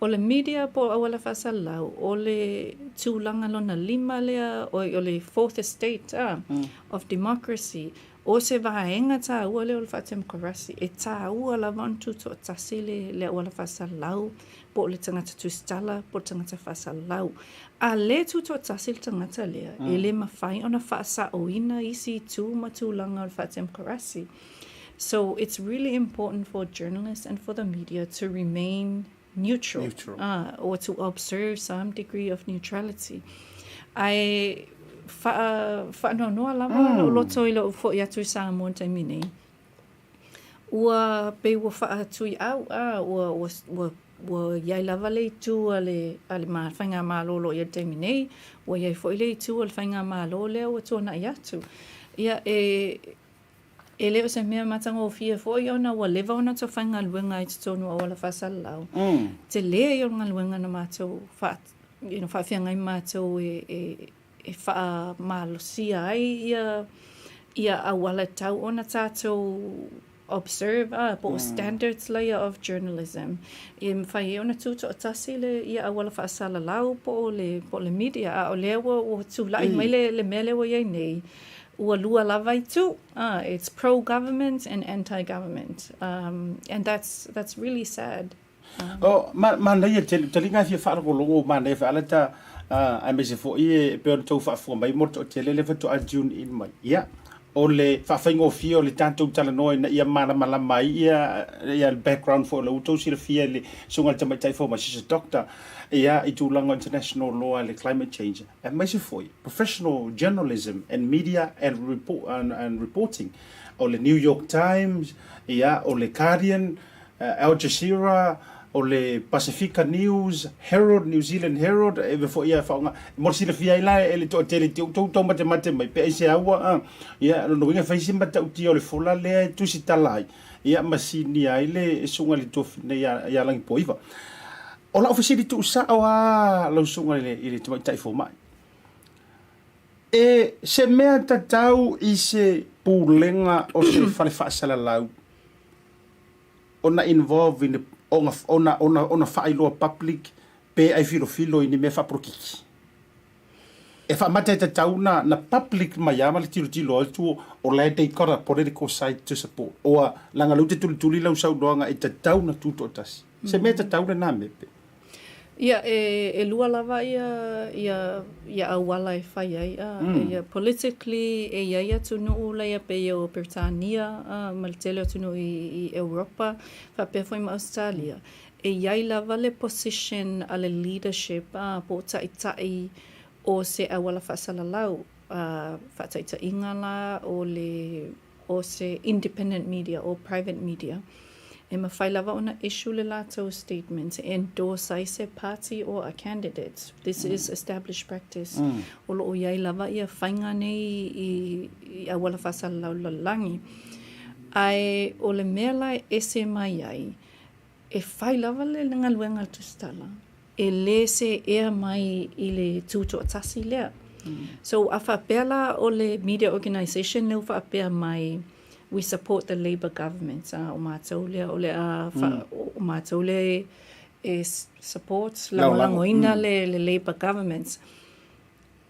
O le media po o auala faasalalau, o le tulaga lona lima lea, oi, o le fourth estate a, of democracy. O se vaega taua lea o le faatemokarasi. E taua lava ona tutoatasi le, le auala faasalalau po o le tagata tusitala po o le tagata faasalalau. A lē tutoatasi le tagata lea, e lē mafai ona faasaoina isi itu ma tulaga o le faatemokarasi. So it's really important for journalists and for the media to remain neutral, neutral. Or to observe some degree of neutrality. Ae faa, faanoanoa lava lou loto i lou fo'i atu i Samoa i le taimi nei. Ua pei ua faatuiau, a, ua, ua, ua, ua i ai lava le itu a le, a le Faigamalo o lo o i ai i le taimi nei, ua i ai foi le itu a le Faigamalo lea ua tuanai atu. Ia, e, e le o se mea matagofie foi ona ua leva ona tou faigaluega i totonu o auala faasalalau. Tele ia o le galuega na matou faa, you know, faafeagai matou e, e, e faamalosia ai ia ia auala e tatau ona tatou observe a po o standards laia of journalism e mafai ai ona tutoatasi le ia auala faasalalau po o le po o le media a o lea ua ua tulai mai le le mea lea ua i ai nei ua lua lava itu a it's pro government and anti government um and that's that's really sad. O, ma, manaia tele, taliga e fia faalogologo manaia foi ala ta, aemaise foi e pei ona tou faafofoga mai mo le toatele lea faatoa tune in mai. Ia, o le faafaigofie o le tatou talanoa ina ia malamalama ai ia, ia le background foi o la ua tou silafia i le susuga i le tamaitai fomai, she's a doctor, ia, i tulaga o international law le climate change, aemaise foi professional journalism and media and, report, and, and reporting. O le New York Times, ia, o le Guardian, Al Jazeera, o le Pasifika News, Herald, New Zealand Herald, e ave foi ia faaaoga, mo le silafia ai la e le toatele te tou tau matemate mai pe aisea ua, a, ia, lona uiga e fai si matautia o le fola lea e tusitala ai, ia, ma sinia ai le susuga i le tofi nei ia Lagipoiva. O lau fesili tuusao lava lau susuga i le, i le tamaitai fomai, e se mea tatau i se pulega o se fale faasalalau ona involve i ni, ona, ona, ona, ona faailoa public pe ai filofilo i ni mea faapolokiki? E faamata e tatau na na public mai a ma le tilotilo atu o la e they got a political side to support or leaga lea ou te tulituli lau saunoaga e tatau na tutoatasi. Se mea tatau lena mea pe. Ia, e, e lua lava ia, ia, ia auala e fai ai, a, ia politically e i ai atunuu laia pei o Peretania, a, ma le tele o atunuu i, i Europa, faapea foi ma Ausetalia. E i ai lava le position a le leadership, a, po o taitai o se auala faasalalau, a, faataitaiga la o le o se independent media or private media, e mafai lava ona issue le latou statement e endorse ai se party or a candidate. This is established practice. O lo o i ai lava ia faiga nei i, i auala faasalalau lalolagi. Ae o le mea la e ese mai ai, E fai lava le galuega a le tusitala, e le seea mai i le tutoatasi lea. So a faapea la o le media organisation lea ua faapea mai we support the Labour government, a o matou lea o le a o matou lea e support, lagolagoina le Labour government.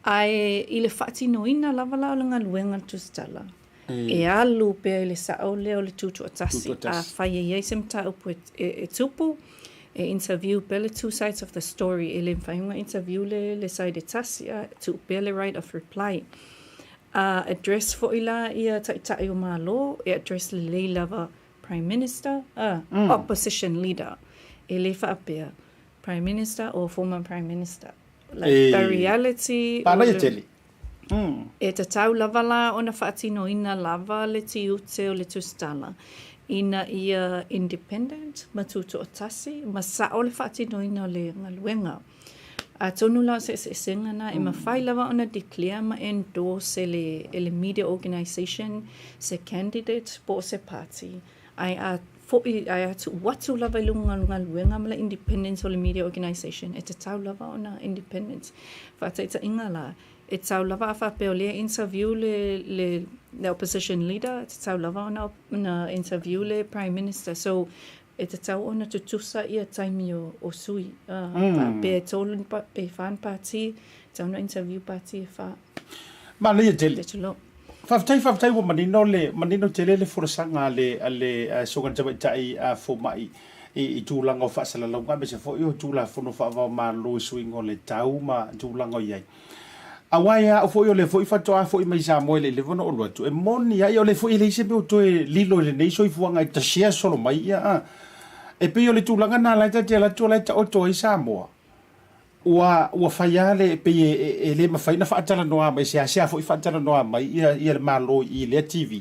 Ae i le faatinoina lava la o le galuega a le tusitala, e alu pea i le sao lea o le tutoatasi. Afai e i ai se mataupu e tupu, e interview pea le two sides of the story, e le mafai ona interview le side e tasi, a tuu pea le right of reply. A address foi la ia Taitai o Malo, e address lelei lava Prime Minister, Opposition Leader. E le faapea Prime Minister or former Prime Minister. Like the reality o le. Tele. E tatau lava la ona faatinoina lava le tiute o le tusitala ina ia independent ma tutoatasi ma sao le faatinoina o le galuega. Atonu la o se eseesega na e mafai lava ona declare ma endorse e le, e le media organisation se candidate po o se party. Ae a foi, ae a tuu atu lava i luga o le galuega ma le independence o le media organisation, e tatau lava ona independent. Faataitaiga la, e tatau lava a faapea o lea e interview le, le, le opposition leader, e tatau lava ona, ona interview le prime minister. So, e tatau ona tutusa ia taimi o, o sui. Faapea e tolu ni pa, pe wha ni pāti, e tatau ona interview pāti e wha. Manaia tele. Faafetai, faafetai ua manino le, manino tele le folasaga a le, a le Susuga Tamaitai a Fomai i, i tulaga o faasalalauga aemaise foi o Tulafono Faavao Malo i suiga o le tau ma tulaga o i ai. Aua ia au foi o lea foi faatoa foi mai Samoa i le leva ona ou alu atu, e moni lava, ia o lea foi e leai se mea o toe lilo i lenei soifuaga e tasia solo mai ia, a. E pei o le tulaga lena la e ta te alu atu o la e taoto ai Samoa. Ua, ua fai lava le, pei e, e, e le mafai ona faatalanoa mai, seasea foi faatalanoa mai ia, ia le Malo i lea TV.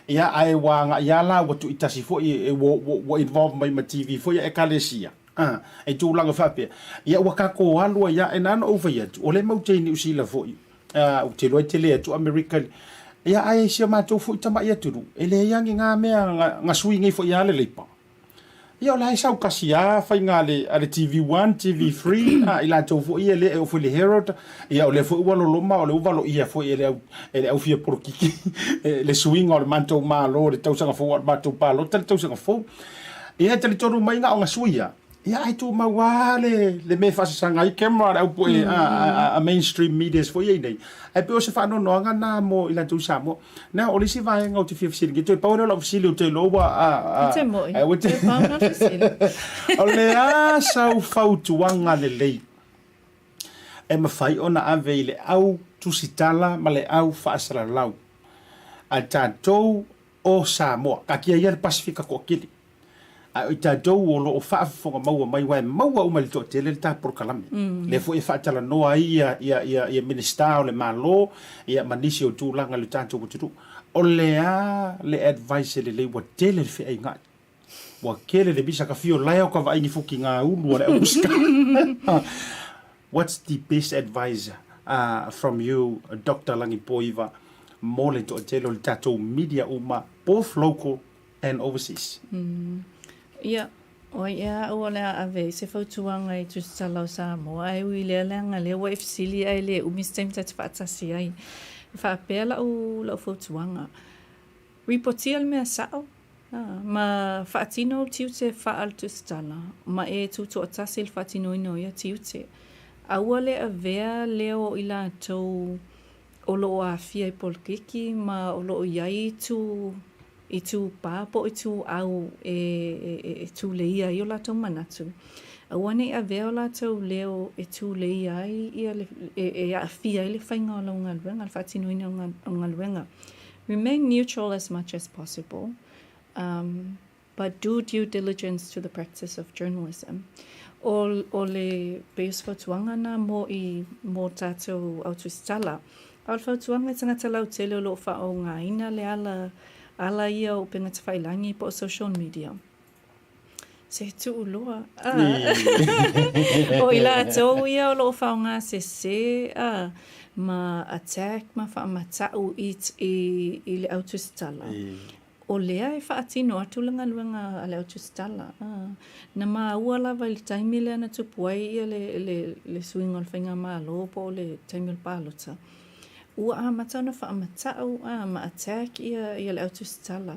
Ia, ae ua agai lava la, ua tuuitasi foi, e, ua, ua, ua involve mai ma TV foi a Ekalesia, a, i tulaga faapea. Ia, ua tatou alu ai lava, e na ona ou fai atu, o lea matou te i Niu Sila foi, a, ou te iloa e tele atu Amerika, ia, ae si a matou foi tamai atunuu, e leai lava ni na mea na, na sui nei foi lava le Leipa. Ia o la e sau kasi lava faiga a le, a le TV One, TV Three, a i latou foi ia lea e oo foi i le Herald, ia o lea foi ua loloma, o lea ua valoia foi e le au, e le au fia polokiki le suiga o le matou Malo i le tausaga fou, a o le matou palota le tausaga fou. Ia e talitonu mai na ona sui lava, ia ae tumau lava le, le mea e faasasaga ai camera a le au poe a, a, a mainstream medias foi ia i inei. Ae pei o se faanoanoaga lena mo i latou i Samoa. Now, o le isi vaega ou te fia fesili, toe pau lea o lau fesili ou te iloa ua... A, a, E te moi. A, ua te... Toe pau na fesili. O le a sau fautuaga lelei e mafai ona ave i le au tusitala ma le au faasalalau a tatou o Samoa, taatia ia le Pasefika toatele. Ae o i tatou o lo o faafofoga maua mai, aua e maua uma e le toatele le ta polokalame. Lea foi e faatalanoa ai ia, ia, ia, ia Minisita o le Malo, ia ma nisi o tulaga i le tatou atunuu. O le a le advice lelei ua tele le feaiga'i. Ua tele le misa ka fio lae o ka vaai ni fuki ngā ulu a le au usika. What's the best advice from you Doctor Lagipoiva mo le toatele o le tatou media uma both local and overseas. Ia, o ai ea au o le a ave ai se fautuaga i Tusitala o Samoa, ae ui lea leaga lea ua e fesili ae le umi se taimi ta te faatasi ai. E faapea lau, lau fautuaga, ripotia le mea sao, a, ma faatino tiute faa le Tusitala, ma e tutoatasi i le faatinoina o ia tiute. Aua le avea leo o i latou o lo o aafia i polokiki ma o lo o i ai itu itupā po o ituau e, e, e tuleia ai o latou manatu. Aua ne i avea o latou leo e tuleia ai ia le, e, e aafia ai le faiga o lau galuega, le faatinoina o le galuega. Remain neutral as much as possible. Um, but do due diligence to the practice of journalism. O, o le, pei o se fautuaga na mo i, mo tātou au tusitala. A o le fautuaga i tagata lautele o lo o faaaogaina le ala, ala ia o upega tafailagi po o social media. Se tuu loa. Ah. o i latou ia o lo o faaaoga sese ah, ma attack ma faamata'u i, i, i le au tusitala. O lea e faatino atu le galuega a le au tusitala. Na maua lava i le taimi lea na tupu ai ia le, le, le suiga o le faigamalo po o le taimi o le palota, ua amata ona faamatau a, ma attack ia, ia le au tusitala.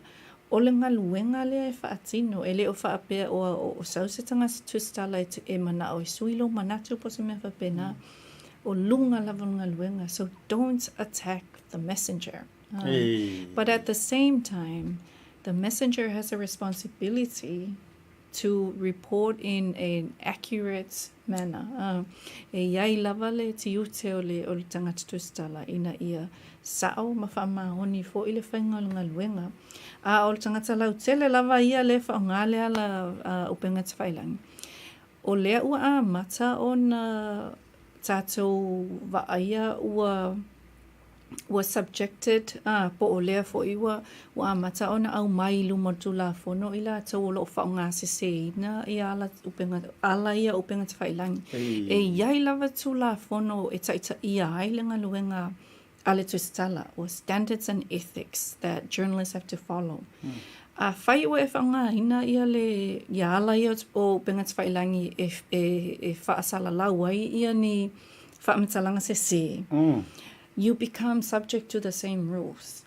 O le galuega lea e faatino, e le o faapea o, o sau se tagata tusitala e, e manao e sui lou manatu po o se mea faapena. O luga lava o le galuega. So don't attack the messenger. But at the same time, the messenger has a responsibility to report in an accurate manner. E i ai lava le tiute o le, o le tagata tusitala ina ia sa'o ma faamaoni foi le faiga o le galuega. A o le tagata lautele lava ia lea e faaaoga le ala upega tafailagi. O lea ua amata ona tatou vaaia ua ua subjected a, po o lea foi ua ua amata ona aumai i luma o le Tulafono i latou o lo o faaaogaseseina ia ala upega ala ia o upega tafailagi. E i ai lava Tulafono e taitaia ai le galuega a le tusitala, or standards and ethics that journalists have to follow. Afai ua e faaaogaina ia le ia ala ia o upega tafailagi e e e faasalalau ai ia ni faamatalaga sese, you become subject to the same rules.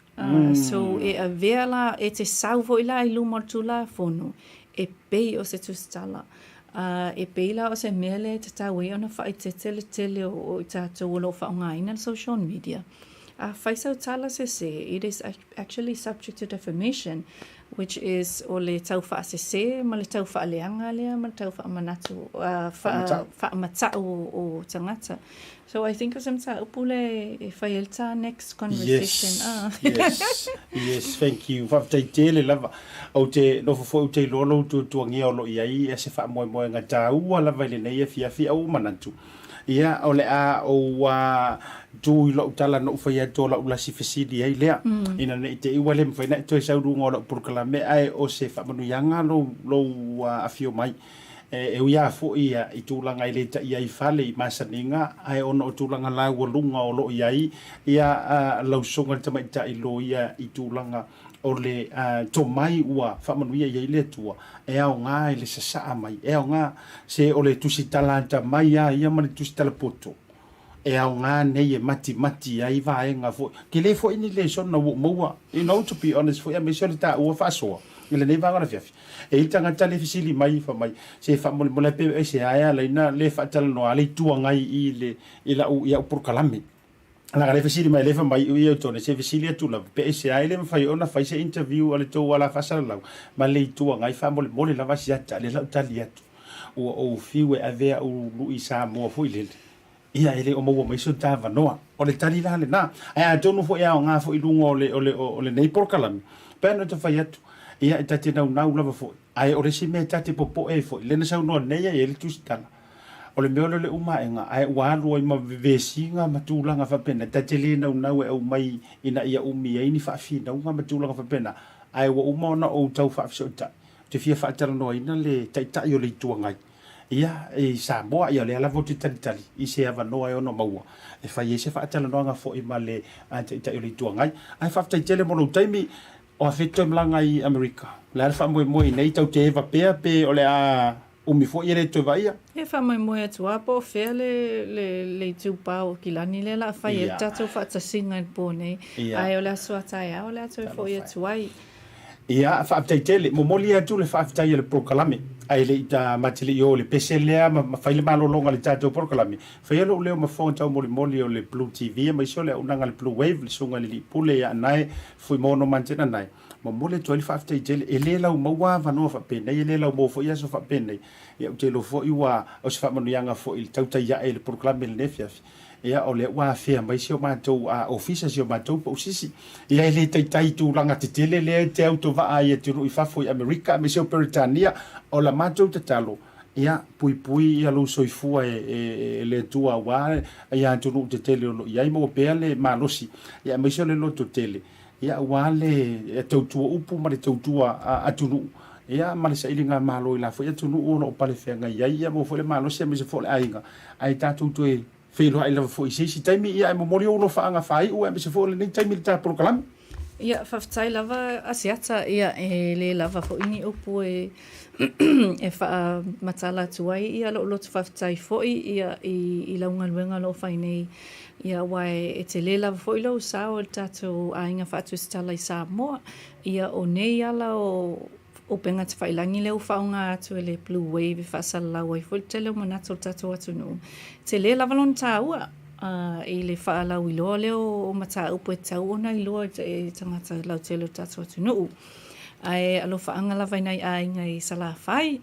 So e avea la, e te sau foi la i luma o le Tulafono e pei o se tusitala. E pei la o se mea lea e tatau ai ona faaeteete le tele o i tatou o lo o faaaogaina le social media. Afai sau tala sese, it is actually subject to defamation, which is o le tau faasese ma le tau faaleaga lea ma le tau faamanatu, faamata'u o tagata. So I think o se mataupu lea e fai ai le ta next conversation. Yes, yes, yes, thank you. Faafetai tele lava. Ou te nofo foi ou te iloa lou tuatuagia o lo o i ai se faamoemoega taua lava i lenei afiafi a ua manatu. Ia, o le a ou tu i lou tala na ou fai atu o lau lasi fesili ai lea, ina ne i te i ua le mafai ona e toe sau i luga o lau polokalame, ae o se faamanuiaga lou, lou afio mai. E, e ui lava foi ia i tulaga e le taia ai fale i masaniga, ae ona o tulaga laualuga o lo o i ai ia lau susuga i le tamaitai loia i tulaga o le tomai ua faamanuia i ai le Atua, e aoga i le sasaa mai, e aoga se o le tusitala atamai lava ia ma le tusitala poto, e aoga nei e matimati ai vaega foi. Tele foi ni lesona ua ou maua, you know, to be honest foi, aemaise o le taua faasoa i lenei vaega o le afiafi. E i ai tagata le fesili mai fai mai, se faamolemole pe aisea e ala ai na le faatalanoa le Itu Agai i le i lau i au polokalame. Leaga le fesili mai le fai mai ui au tone se fesili atu lava pe aisea e le mafai ona fai se interview a le tou ala faasalalau ma le Itu Agai faamolemole lava si ata lea la ou tali atu ua ou fiu e ave au lui Samoa foi lele ia e le o maua mai so ta avanoa o le tali la lena ae atonu foi e aoga foi i luga o le o le o lenei polokalame pe ana ta fai atu ia e ta te naunau lava foi ae o le isi mea ta te popoe ai foi lea na saunoa nei ai e le tusitala O le mea o le umaega, ae ua alu ai ma vevesiga ma tulaga faapena, ta te le naunau e aumai ina ia umi ai ni faafinauga ma tulaga faapena, ae ua uma ona ou tau faafesootai, ou te fia faatalanoaina le Taitai o le Itu Agai ia i Samoa, ia o lea lava ou te talitali i se avanoa e ono maua e fai ai se faatalanoaga foi ma le Taitai o le Itu Agai. Ae faafetai tele mo lou taimi, o afea e toe malaga ai i Amerika? O le a le faamoemoe i nei, tau te eva pea pe o le a Umi foi e le toe vaaia. E faamoemoe atu lava po o fea le, le, le itupā o Kilani lea o le a fai ai le tatou faatasiga i le pō nei. Ae o le aso a taeao o le a toe foi atu ai. Ia, faafetai tele. Momoli atu le faafetai a le polokalame, ae le i ta ma te le i o i le pese lea ma ma fai le malologa i le tatou polokalame, faia lou leo ma fofoga taumolimoli o le Blue TV aemaise o le auaunaga a le Blue Wave, le susuga i le Alii Pule ia Anae Fuimono Mantenanae. Momoli atu ai le faafetai tele. E le laumaua avanoa faapenei, e le laumaua foi aso faapenei. Ia, ou te iloa foi ua o se faamanuiaga foi i le tautai ae i le polokalame i lenei afiafi. Ia, o lea ua afea mai si o matou ofisa, si o matou pausisi. Ia, e le taitai i tulaga tetele lea e te autovaa ai i atunuu i fafo i Amerika aemaise o Peretania. O la matou tatalo, ia, puipui ia lou soifua e le Atua aua ia atunuu tetele o lo o i ai, maua pea le malosi, ia, aemaise o le lototele. Ia, aua le tautua upu ma le tautua atunuu, ia, ma le sailiga malo i la foi atunuu o lo o palefeagai ai, ia maua foi le malosi aemaise foi o le aiga, ae tatou toe feiloai lava foi i se isi taimi, ia, ae momoli ou alofaaga faaiu aemaise foi o lenei taimi i le ta polokalame. Ia, faafetai lava Asiata, ia, e le lava foi ni upu e faamatala atu ai ia lou loto faafetai foi ia i lau galuega o lo o fai nei ia aua e tele lava foi lou sao i le tatou aiga faatusitala i Samoa. Ia o nei ala o upega tafailagi lea ua faaaoga atu e le Blue Wave e faasalalau ai foi le tele o manatu o le tatou atunuu. E tele lava lona taua i le faalauiloa lea o mataupu e tatau ona iloa e tagata lautele o le tatou atunuu. Ae alofaaga lava i nai aiga i Salafai,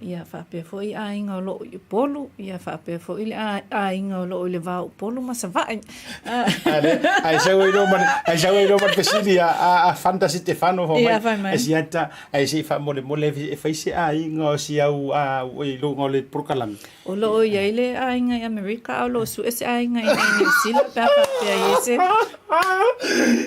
ia faapea foi aiga o loo i Upolu, ia faapea foi le aiga o loo i le va o Upolu ma Savaii. Ae sau ai loa ma le, ae sau ai loa ma le fesili a, a, a Fanta Setefano fai mai, fai mai. E siata, ae se i faamolemole e fai se aiga o si au a, i luga o le polokalame. O lo o i ai le aiga i Amerika, a o lo o sue se aiga i inei i Niu Sila pe a faapea i ai se...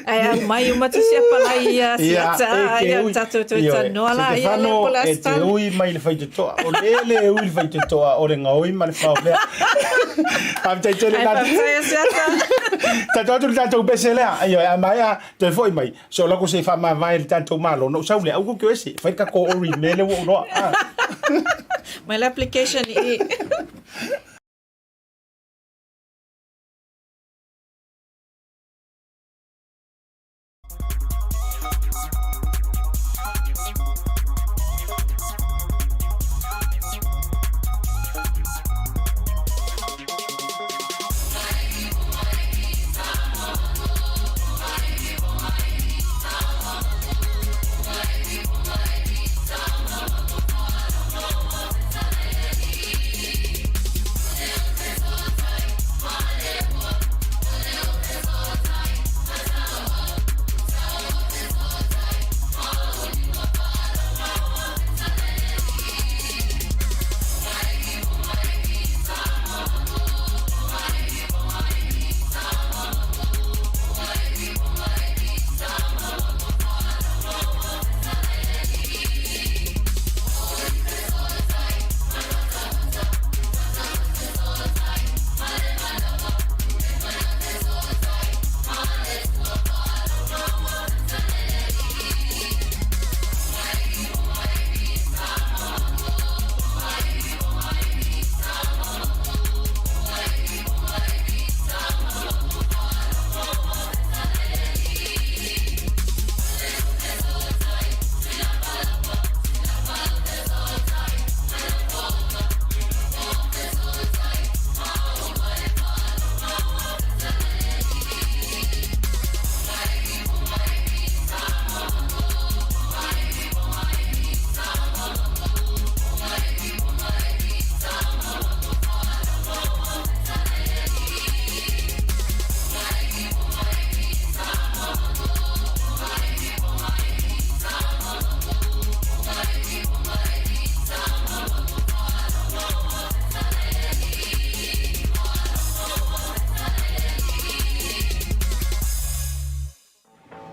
Ae aumai uma tusi apalai ia siata, ia tatou toe talanoa la ia lea po o le a se tala. E te ui mai le faitotoa, o le le ui le faitotoa, o le gaoi ma le faovea. Faafetai tele. Ae faafetai Asiata. Tatou atu le tatou pese lea. Ioe, a maea toe foi mai. So lako se i faamavae i le tatou Malo, ona ou sau lea, aua kou te o ese, fai le tatou ori i le mea lea ua ou iloa. Mai le application i i.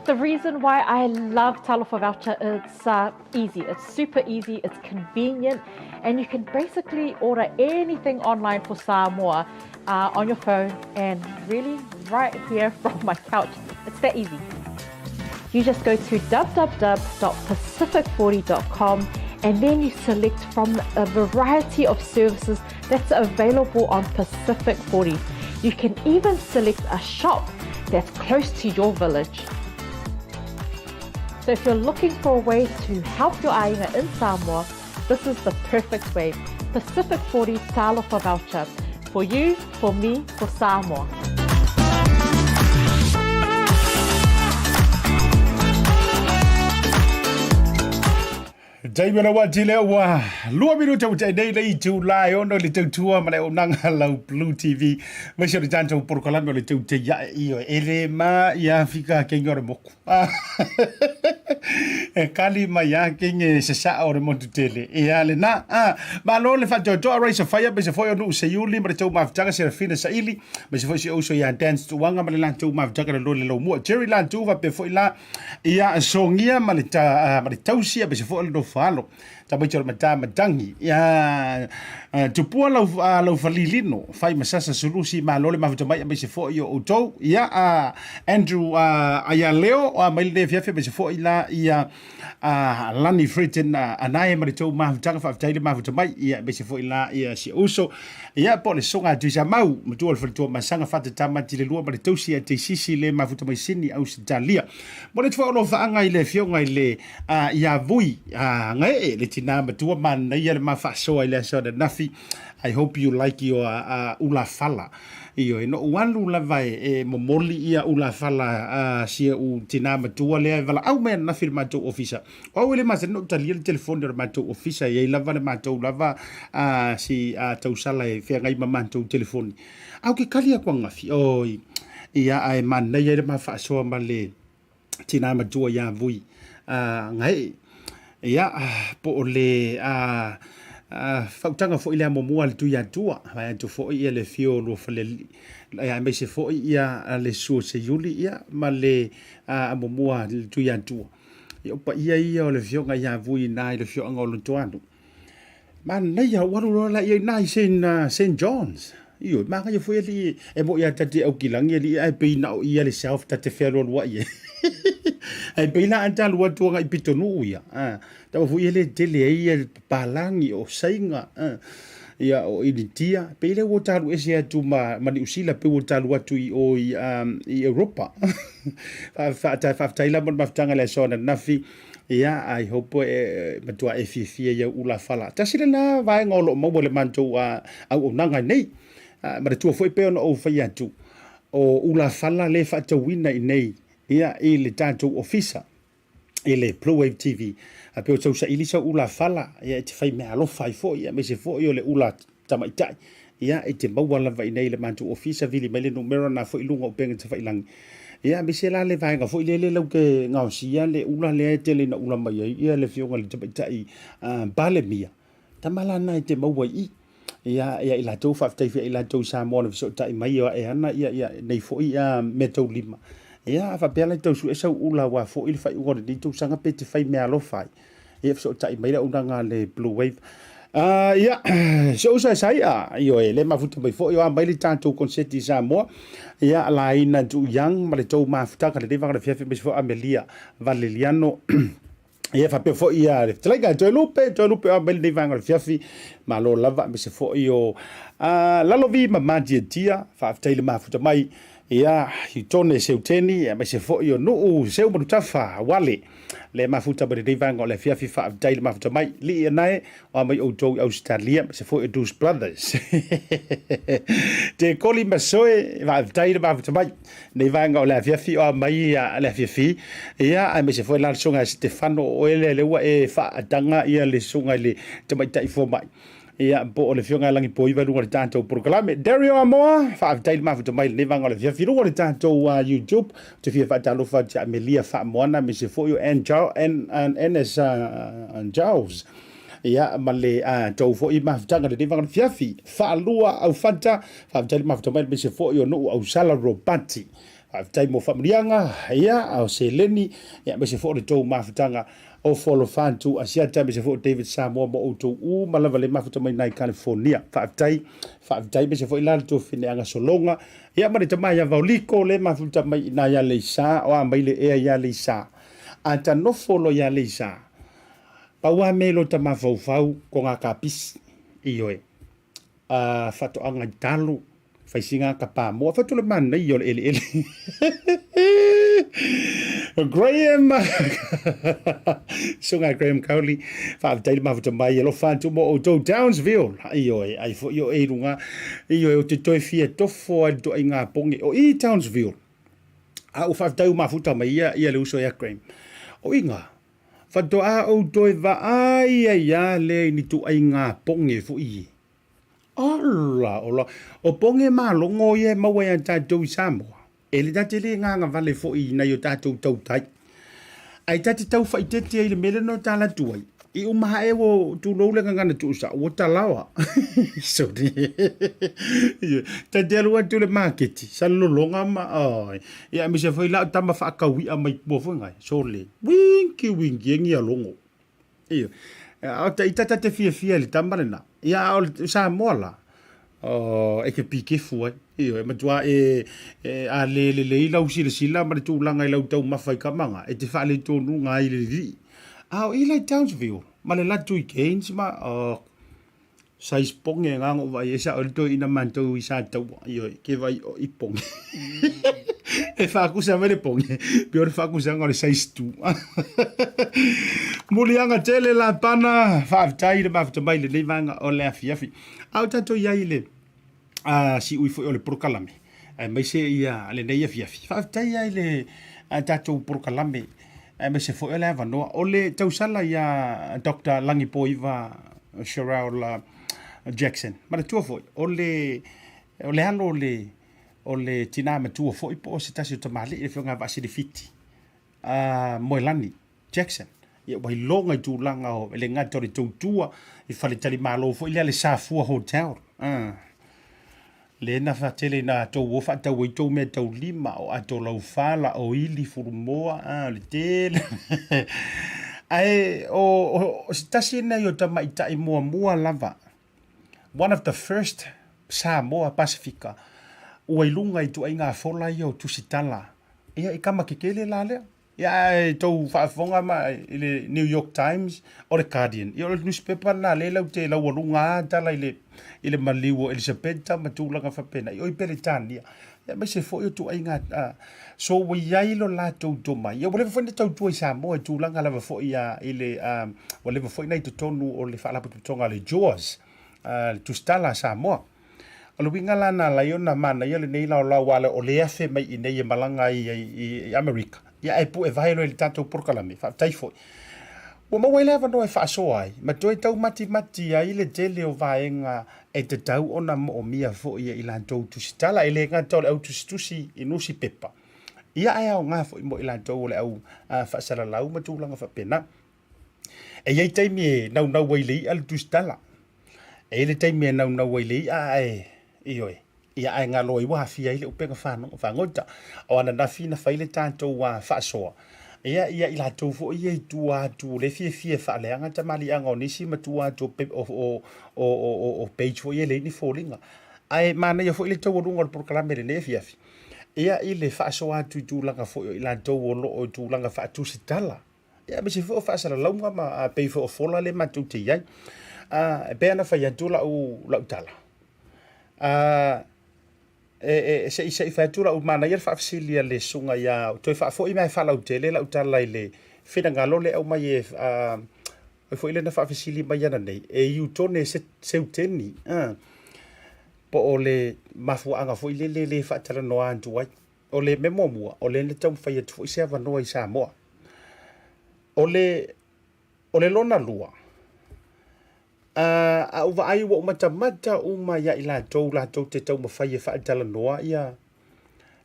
The reason why I love Talofa Voucher is uh, easy. It's super easy, it's convenient, and you can basically order anything online for Samoa uh, on your phone and really right here from my couch. It's that easy. You just go to www.pacific40.com and then you select from a variety of services that's available on Pacific 40. You can even select a shop that's close to your village. So if you're looking for a way to help your aiga in Samoa, this is the perfect way. Pacific 40 Talofa Voucher. For you, for me, for Samoa. Taimi o le wati lea ua lua minuta ua tainei le itula e ono i le tautua ma le auaunaga lau Blue TV aemaise o le tatou polokalame o le teutei ae ioe e le ma ia fika kenge o le moku. E kali mai a kenge se sa'a o le motu tele. Ia lena. Malo le faatoatoa Raisa Faia aemaise foi o Nuu Seiuli ma le tou mafutaga Serafina Saili aemaise foi si ou uso ia Dance Tuuaga ma le latou mafutaga le lua le Laumua Jerry Latu faapea foi la Ia sogia ma le ta, ma le tausi aemaise foi o le nofo alo. Tamaiti o le matā matagi. Ia tupua lau, lau falilino, fai ma sasa sulusi malo le mafuta mai aemaise foi o outou. Ia Andrew Aialeo mai lenei afiafi aemaise foi la ia Lani Fritton Anae ma le tou mafutaga faafetai le mafuta mai. Ia aemaise foi la ia si uso. Ia po o le soga a Tuisamau, matua o le faletua Masaga Fatatama Tilelua ma le tausi ia Teisisi le mafuta mai Sini Ausetalia. Momoli atu foi o alofaaga i le afioga i le ia Vui Gaee le tina matua manaia le ma faasoa i le aso ananafi. I hope you like your ulafala. Ioe, no ou alu lava e momoli ia ulafala a si ou tina matua lea e valaau mai ananafi i le matou ofisa. O au e le masani ona ou talia le telefoni o le matou ofisa, e i ai lava le matou lava si tausala e feagai ma matou telefoni. A ou ke kali aku angafi, oi, ia ae manaia ai le ma faasoa ma le tina matua ia Vui Gaee. Ia, po o le faautaga foi lea muamua a le Tuiatua, vae atu foi ia le afio o Luafalealii, aemaise foi ia le susu o Seiuli ia ma le amomua a le Tuiatua. Ia o paia ia o le afioga ia Vui ina i le afioaga o Lotoalu. Manaia, ua alu loa laia ina i Saint John's. Ioe, manaia foi alii e moi lava ta te aukilagi alii ae pei na o ia le self ta te fealualuai ai. Ae pei la a ta alu atu agai pitonuu ia, tau foi e le tele ai ia papalagi o Saina, ia o Initia, pei lea ua ta alu ese atu ma Niu Sila, pei ua ta alu atu i o i Europa. Faafetai la mo le mafutaga i le aso ananafi. Ia, I hope e matua e fiafia i au ulafala. Tasi lena vaega o lo o maua i le matou auaunaga nei. Manatua foi pei ona ou fai atu, o ulafala le faatauina i nei ia, i le tatou ofisa i le Blue Wave TV. A pei o tau saili sau ulafala, ia, e te fai meaalofa ai foi, aemaise foi o le ula tamaitai, ia, e te maua lava i nei i le matou ofisa, vili mai le numera na foi i luga o upega tafailagi. Ia, aemaise la le vaega foi lele lau ke gaosia le ula lea e tele ina ula mai ai ia le afioga i le tamaitai Palemia. Tama la na e te maua i i. Ia, ia i latou, faafetai foi ia i latou i Samoa na fesootai mai e ae ana ia, ia, nei foi ia meataulima. Ia, a faapea la e tau sue sau ula aua foi le faaiuga o lenei tausaga pe te fai meaalofa ai. Ia fesootai mai le auaunaga a le Blue Wave. Ia, si ou uso e Saia, ioe, le mafuta mai foi o a mai le tatou konseti i Samoa. Ia, laina Tuu Young ma le tou mafutaga lenei vaega o le afiafi aemaise foi o Amelia Valeliano. Ia faapea foi ia le fetalaiga e Toelupe, Toelupe o a mai lenei vaega o le afiafi. Malo lava aemaise foi o Lalovi ma Matiatia, faafetai le mafuta mai. Ia, i Tone Seuteni, aemaise foi o Nuu Seu Manutafa, Wale. Le mafuta mai lenei vaega o le afiafi, faafetai le mafuta mai. Lii anae, o a mai outou i Ausetalia, aemaise foi o Duce Brothers. Te Koli Masoe, faafetai le mafuta mai. Nei vaega o le afiafi, o a mai le afiafi. Ia, aemaise foi la le susuga ia Setefano, o oe lea lea ua e faataga ia le susuga i le tamaitai fomai. Ia, po o le Afioga ia Lagipoiva i luga o le tatou polokalame. Dario Amoa, faafetai le mafuta mai i lenei vaega o le afiafi i luga o le tatou YouTube. Ou te fia faatalofa atu ia Amelia Faamoana aemaise foi o Ann Annes Giles. Ia, ma le tou foi mafutaga i lenei vaega o le afiafi. Faalua Aufata, faafetai le mafuta mai aemaise foi o Nuu Ausala Robati. Faafetai mo faamanuiaga, ia, o seleni, ia, aemaise foi o le tou mafutaga O Folofatu Asiata aemaise foi o David Samoa ma outou uma lava le mafuta mai nai California. Faafetai, faafetai aemaise foi la le tou fineaga sologa. Ia ma le tama ia Vaoliko le mafuta mai ina ia Leisa, o a mai le ea ia Leisa. A ta nofo lo ia Leisa, pau a me lo ta mafaufau ko ngā kapisi. Ioe. A faatoaga i talo, faisiga ka pamoa, fatu le manaia o le eleele. Graham Susuga Graham Cowley, faafetai le mafuta mai, alofa atu mo outou Townsville. Ioe, ai foi o e i luga, ioe, ou te toe fia tofo ai le toaiga poge o i Townsville. A ua faafetai ua mafuta mai ia, ia le uso ia Graham. O iga, faatoa ou toe vaai ai lava lea i ni tuaiga poge foi ie. Ola, ola, o poge malogo ia e maua ia tatou i Samoa. E le ta te le gagavale foi i nai o tatou tautai. Ae ta te tau faaeteete ai i le mea lea na tala atu ai. I uma ae ua tulou le gagana tuusao, ua talaoa. Sorry. Ta te alu atu i le maketi, salelologa ma, oi. Ia aemaise foi la o tama faakaui'a mai tua foi nai, sole. Winki winki e ngia logo. Ioe. A o ita ta te fiafia i le tama lena. Ia a o le Samoa la, o, e te pikefu ai. Ioe, e matua e, e a le lelei lau silasila ma le tulaga i lau taumafa i kamaga, e te faaletonuga ai i le lilii. A o i la i Townsville, ma le latu i Cairns ma, o, Size poge nga ngo vai e sa o le toeaina matou i Sataua. Ioe, ke vai o i poge. E faakusa mai le poge, pei o le faakusaga o le size 2. Muliaga tele Lapana, faafetai le mafuta mai i lenei vaega o le afiafi. A o tatou i ai i le siui foi o le polokalame, aemaise ia lenei afiafi. Faafetai lava i le tatou polokalame, aemaise foi o le avanoa. O le tausala ia Doctor Lagipoiva Cherelle Jackson, manatua foi, o le, o le alo o le, o le tinā matua foi po o se tasi o tamalii, le Afioga ia Vaasilifiti Moelani Jackson. Ia ua iloga i tulaga o, e le gata o le tautua i faletalimalo foi lea le Safua Hotel. Lea na faatele ina tou o faatau ai tou mea taulima, o ato laufala, o ili fulumoa, o le tele. Ae o, o, o se tasi lenei o tamaitai muamua lava, one of the first Samoa Pasifika ua i luga i ituaiga fola ia o tusitala. Ia i kama kekele la lea. Ia ae tou faafofoga ma i le New York Times o le Guardian. Ia o le newspaper lena lea lau te laualuga lava tala i le i le maliu o Elisapeta ma tulaga faapena. I o i Peretania. Ia aemaise foi o ituaiga so ua i ai lo latou tomai. Ia ua leva foi ona tautua i Samoa i tulaga lava foi i le ua leva foi ona i totonu o le faalapotopotoga a le JAWS, le tusitala a Samoa. O le uiga la na ala ai ona manaia lenei laolao aua o lea e afe mai i inei e malaga ai i Amerika, ia ae pue vae loa i le tatou polokalame. Faafetai foi. Ua maua ai le avanoa e faasoa ai ma toe taumatimati ai le tele o vaega e tatau ona moomia foi e i latou tusitala, e le gata o le au tusitusi i nusipepa, ia ae aoga foi mo i latou o le au faasalalau ma tulaga faapena. E i ai taimi e naunau ai i le i'a le tusitala. E i ai le taimi e naunau ai i le i'a ae, ioe, ia ae galo ai ua aafia ai le upega fagota. O ananafi na fai le tatou faasoa, ia, ia i latou foi ia i tua atu o lea e fiafia e faaleaga tamaliiaga o nisi ma tua atu o, o, o, o, o page foi ia e leai ni foliga. Ae manaia foi le taualuga o le polokalame i lenei afiafi, ia i le faasoa atu i tulaga foi o i latou o lo o i tulaga faatusitala. Ia aemaise foi o faasalalauga ma pei foi o fola lea matou te i ai. E pei ona fai atu lau, lau tala, e, e, se i, se i fai atu lau manaia le faafesili a le susuga ia, toe faafoi mai faalautele lau tala i le finagalo lea e aumai e, oi foi lea na faafesili mai ananei, e Iutone Seuteni, po o le mafuaaga foi lele le faatalanoa atu ai. O le mea muamua, o lea na taumafai atu foi se avanoa i Samoa. O le, o le lona lua, a ou vaai ua ou matamata uma ia i latou, latou te taumafai e faatalanoa ia,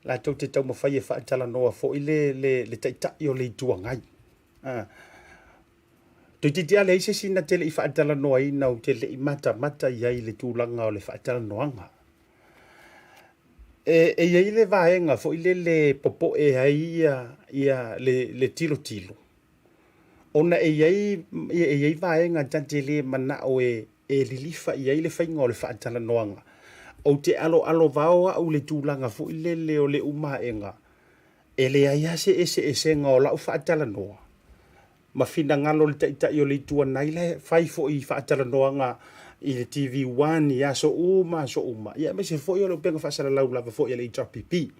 latou te taumafai e faatalanoa foi le, le, le Taitai o le Itu Agai. Toeitiiti lava leai se isi na te le i faatalanoaina ou te le i matamata i ai i le tulaga o le faatalanoaga. E, e i ai le vaega foi lele e popoe ai ia, ia le, le tilotilo, ona e i ai, e i ai vaega ta te le manao e, e lilifa i ai le faiga o le faatalanoaga. Ou te aloalo vao au i le tulaga foi lele o le umaega, e leai lava se eseesega o lau faatalanoa ma finagalo o le Taitai o le Itu Anai la e fai foi i faatalanoaga i le TV One i aso uma aso uma, ia aemaise foi o le upega faasalalau lava foi a le HRPP.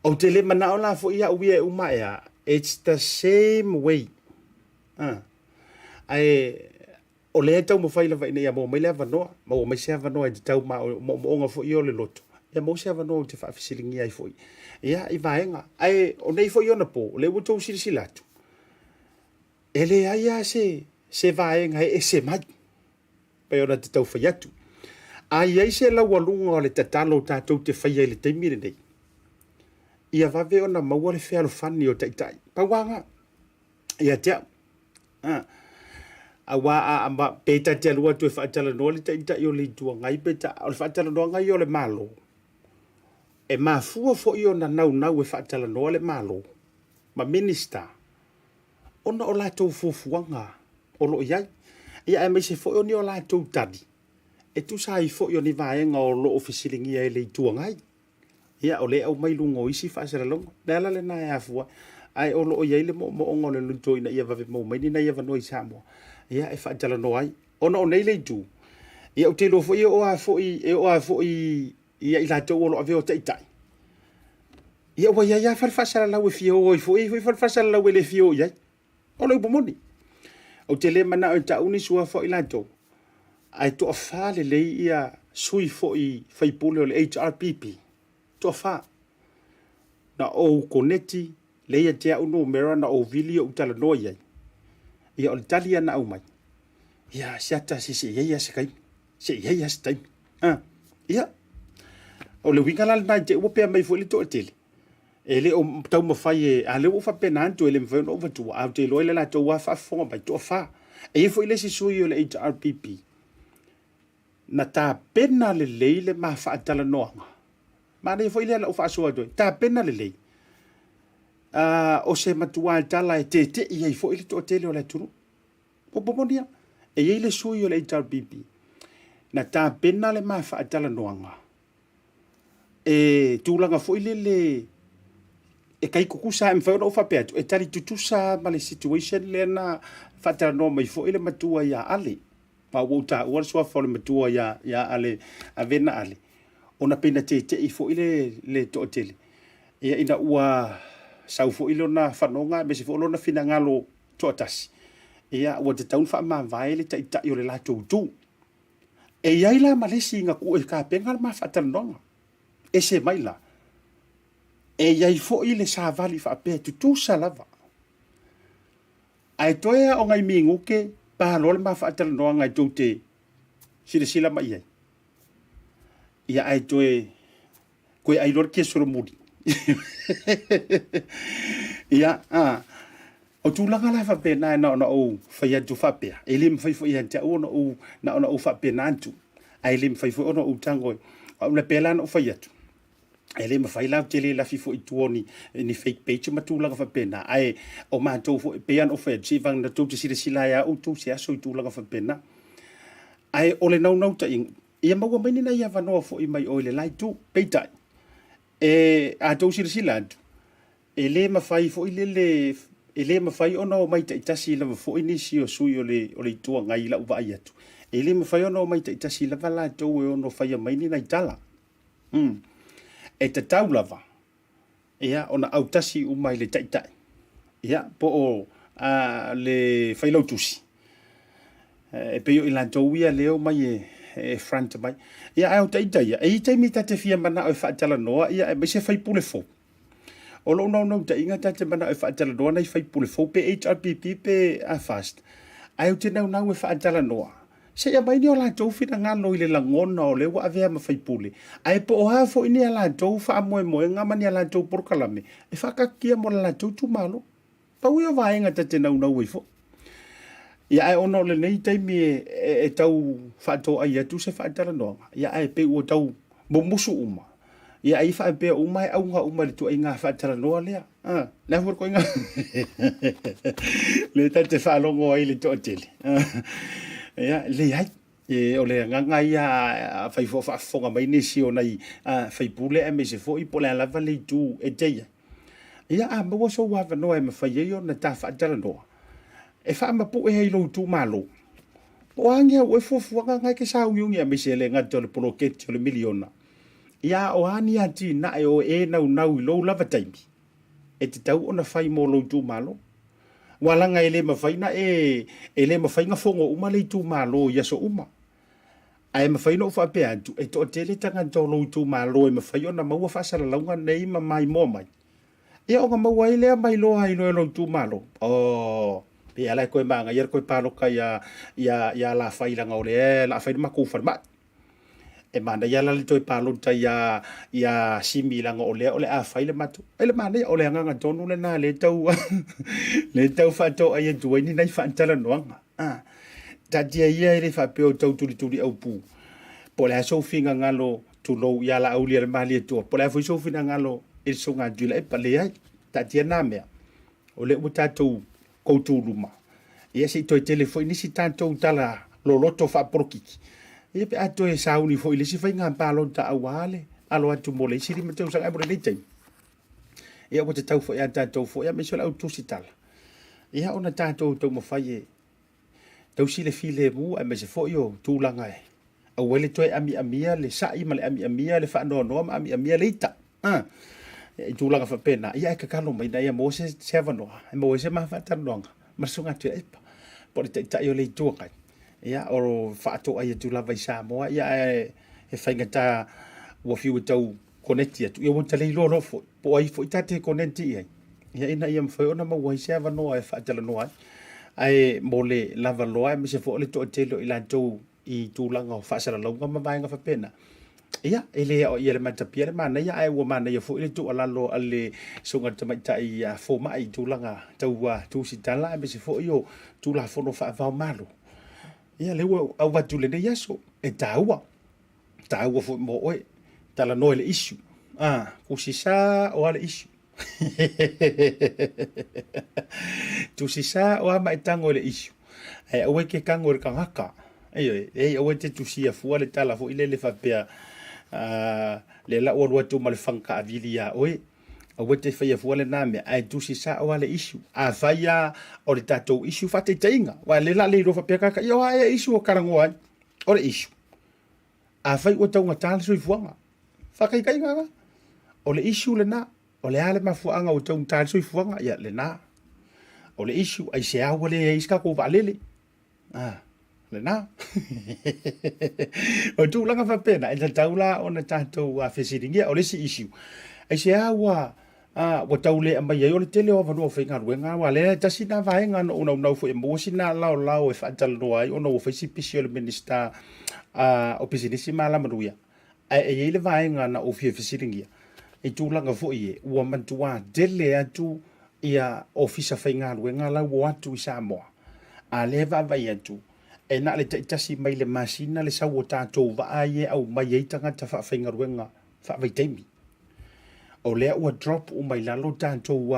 Ou te le manao la foi au ia e uma ea, it's the same way. Ah. Ae o lea e taumafai lava ina ia maua mai le avanoa, maua mai se avanoa e tatau ma o moomooga foi ia o le loto, ia maua se avanoa ou te faafesiligia ai foi ia i vaega. Ae o nei foi onapo, o lea ua outou silasila atu, e leai lava se, se vaega e ese mai, pei ona te tau fai atu. A i ai se laualuga o le tatalo tatou te faia i le taimi lenei, ia vave ona maua le fealofani o taitai. Pau lava lena ia te au. A, aua a, a, pe ta te alu atu e faatalanoa le Taitai o le Itu Agai pe ta, o le faatalanoaga ia o le Malo, e mafua foi ona naunau e faatalanoa le Malo ma Minisita ona o latou fuafuaga o lo o i ai, ia aemaise foi o ni o latou tali e tusa ai foi o ni vaega o lo o fesiligia e le Itu Agai. Ia, o lea e aumai i luga o isi faasalalauga. O le ala lena e afua ai, ae o lo o i ai le moomooga o le loto ina ia vave maua mai ni nai avanoa i Samoa, ia, e faatalanoa ai. Ona o nei le itu, ia, ou te iloa foi e oo lava foi, e oo lava foi ia i latou o lo o avea o taitai, ia, ua i ai lava fale faasalalau e fia o ai foi, e i ai foi fale faasalalau e le fia o i ai. O le upu moni, ou te le manao e tau ni suafa o i latou, ae toafa lelei ia sui foi faipule o le HRPP, toafa. Na ou koneti lea ia te au numera na ou vili ou talanoa i ai. Ia o le tali ia na aumai, ia siata se se i ai lava se taimi, se i ai lava se taimi. Ah, ia, o le uiga la lena i te i ua pea mai foi le toatele, E le o taumafai e, a lea ua ou faapena atu e le mafai ona ou avatua, ae ou te iloa i le latou lava faafofoga mai, toafa. E i ai foi le isi sui o le HRPP na tapena lelei le ma faatalanoaga. Manaia foi lea lau faasoa atu ai, tapena lelei. O se matuā tala e tete'i ai foi le toatele o le atunuu. Upu moni lava, e i ai le sui o le HRPP na tapena le ma faatalanoaga e tulaga foi lele e tai tutusa, e mafai ona ou faapea atu, e tali tutusa lava ma le situation lea na faatalanoa mai foi le matua ia Ale. Ma ua ou taua le suafa o le matua ia, ia Ale, Avena Ale, ona pei na tete'i foi le, le toatele. Ia ina ua sau foi lona fanoga aemaise foi o lona finagalo toatasi, ia ua tatau ona faamavae le taitai o le latou itu. E i ai la ma le isi na tuu e tapena le ma faatalanoaga. Ese mai la, e i ai foi le savali faapea e tutusa lava. Ae toe lava o nai minute pa loa le ma faatalanoaga e tou te silasila mai i ai. Ia ae toe koe ai loa le kia solomuli. Ia, a, o tulaga la faapena e na ona ou fai atu faapea, e le mafai foi ia te au ona ou, na ona ou faapena atu, ae le mafai foi ona ou tago e, o au la pea la na ou fai atu, e le mafai la, ou te le lafi foi i tua o ni, ni fake page ma tulaga faapena, ae o matou foi, pei lava ona ou fai atu, seiavagana tou te silasila ai lava outou se aso i tulaga faapena. Ae o le naunautaiga, Ia maua mai ni nai avanoa foi mai o i le la itu. Peitai, e, a tou silasila atu, e le mafai foi lele, e le mafai ona omai taitasi lava foi nisi o sui o le, o le Itu Agai i lau vaai atu. E le mafai ona omai taitasi lava latou e ono faia mai ni nai tala. Mm. E tatau lava ia, ona autasi uma i le taitai, ia, po o a, le failautusi, e pei o i latou ia lea omai e, e front mai. Ia, ae o taita ia, e i ai taimi ta te fia manao e faatalanoa, ia, aemaise faipule fou. O lou naunautaiga ta te manao e faatalanoa nai faipule fou, pe HRPP pe FAST, ae ou te naunau e faatalanoa Se i aumai ni o latou finagalo i le lagona o lea ua avea ma faipule, ae po o a foi ni a latou faamoemoega ma ni a latou polokalame e faakatitia mo le latou itumalo. Pau ia o vaega ta te naunau ai foi. Ia ae ona o lenei taimi e, e, e tau faatoai atu se faatalanoaga, ia ae pei ua tau mumusu uma, ia ai faapea uma e auga uma i le tuaiga faatalanoa lea. Ah, le a foi le koiga le ta te faalogo ai le toatele. Ia, leai. E, o le agaga ia a fai foi faafofoga mai nisi o nai faipule aemaise foi po o le a lava le itu e te i ai. Ia, a maua sou avanoa e mafai ai ona ta faatalanoa, e faamapue ai i lou itumalo. Po o a ni au oe fuafuaga na e te sauniuni aemaise e le gata o le poloketi o le miliona. Ia, o a ni atinae o e naunau i lou lava taimi, e tatau ona fai mo lou itumalo. Ua laga e le mafai na e, e le mafai na fogo uma le itumalo i aso uma. Ae mafai ona ou faapea atu, e toatele tagata o lou itumalo e mafai ona maua faasalalauga nei ma maimoa mai. Ia ona maua ai lea mai loa ai loa e lou itumalo. Oh, pei lava la e toe manaia le toe palota ia, ia, ia Alafai leaga o lea o le a fai le matou falemai. E manaia la le toe palota ia, ia Simi leaga o lea o le a fai le matou. Ai le manaia, o le agaga tonu lena lea tau, lea tau faatoai atu ai ni nai faatalanoaga. Ah, taatia ia e le faapea o tau tulituli aupu. Po o le a sou finagalo tulou ia Laauli a le Malietoa, po o le a foi sou finagalo i le Susuga Tuilaepa, leai, taatia na mea. O lea ua tatou koutu luma. Ia se i toe tele foi nisi tatou tala loloto faapolokiki. Ia pe a toe sauni foi i le isi faiga palota aua le alo atu mo le isi 5 tausaga ae mo lenei taimi. Ia ua tatau foi ia tatou foi aemaise o le au tusitala. Ia ona tatou taumafai e tausi le filemu aemaise foi o tulaga e aua ai le toe amiamia le sa'i ma le amiamia le faanoanoa ma amiamia le ita. Ah, i tulaga faapena, ia ae tatalo mai ina ia maua se, se avanoa e maua ai se ma faatalanoaga ma le Susuga Tuilaepa po o le Taitai o le Itu Agai. Ia, o faatoai atu lava i Samoa, ia ae e faigata ua fiu e tau koneti atu, ia ua ta le iloa loa foi, po o ai foi ta te koneti i ai, ia ina ia mafai ona maua ai se avanoa e faatalanoa ai. Ae mo le lava loa aemaise foi o le toatele o i latou i tulaga o faasalalauga ma vaega faapena, ia, e le aoaia e le matapia le manaia, ae ua manaia foi le tuualalo a le Susuga i le Tamaitai Fomai i tulaga tau tusitala aemaise foi o Tulafono faava-o-Malo. Ia, lea ua avatu i lenei aso, e taua, taua foi mo oe, talanoa i le issue. Ah, tusi sao lava le issue. Tusi sao lava ma e tago i le issue. Ae aua e te tago i le tagata. Ioe, leai aua e te tusia fua le tala foi lele faapea, ah, lea la ua alu atu ma le faga taavili ia oe. Aua e te faia fua lena mea, ae tusi sao lava le issue. Afai lava o le tatou issue, faataitaiga, aua o lea o le a le iloa faapea tagata, ia o a ea issue o talanoa ai? O le issue, afai ua taugata le soifuaga, faataitaiga la, o le issue lena, o le a le mafuaaga ua taugata ai le soifuaga, ia lena. O le issue, aisea ua leai ai se tatou vaalele? Ah, lena. O tulaga faapena, e tatau la ona tatou fesiligia. O le isi issue, aisea ua ua tau le aumai ai o le tele o avanoa faigaluega, aua lea e tasi lena vaega na ou naunau foi e maua sina laolao e faatalanoa ai ona ua fai si pisi o le Minisita o Pisinisi ma Alamanuia. Ae e i ai le vaega na ou fia fesiligia i tulaga foi e ua matua tele atu ia ofisa faigaluega la ua o atu i Samoa, a lea e vaavaai atu e na o le taitasi mai le masina le sau o tatou vaa ia e aumai ai tagata faafaigaluega faavaitaimi. O lea ua drop uma i lalo tatou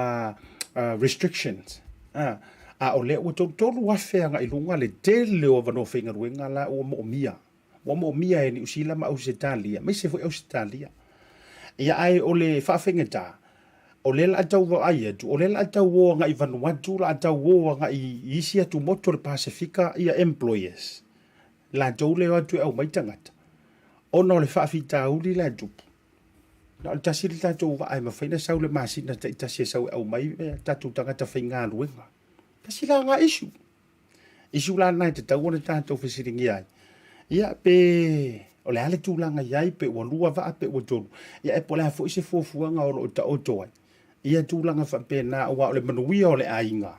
restrictions, a o lea ua 33,000 agai i luga le tele o avanoa faigaluega la ua moomia. Ua moomia e Niu Sila ma Ausetalia, aemaise foi Ausetalia. Ia ae o le faafaigata, o lea la a tau vaai atu, o lea la a tau o agai i Vanuatu, la a tau o agai i isi atumotu o le Pasefika ia employers, latou lea e o atu e aumai tagata, ona o le faafitauli la e tupu. Na o le tasi le tatou vaa e mafai ona sau le masina taitasi e sau e aumai tatou tagata faigaluega. Tasi la lena issue. Issue la lena e tatau ona tatou fesiligia ai. Ia pe o le a le tulaga i ai, pe ua lua vaa pe ua tolu, ia ae po o le a foi se fuafuaga o lo o taoto ai ia tulaga faapena, aua o le manuia o le aiga,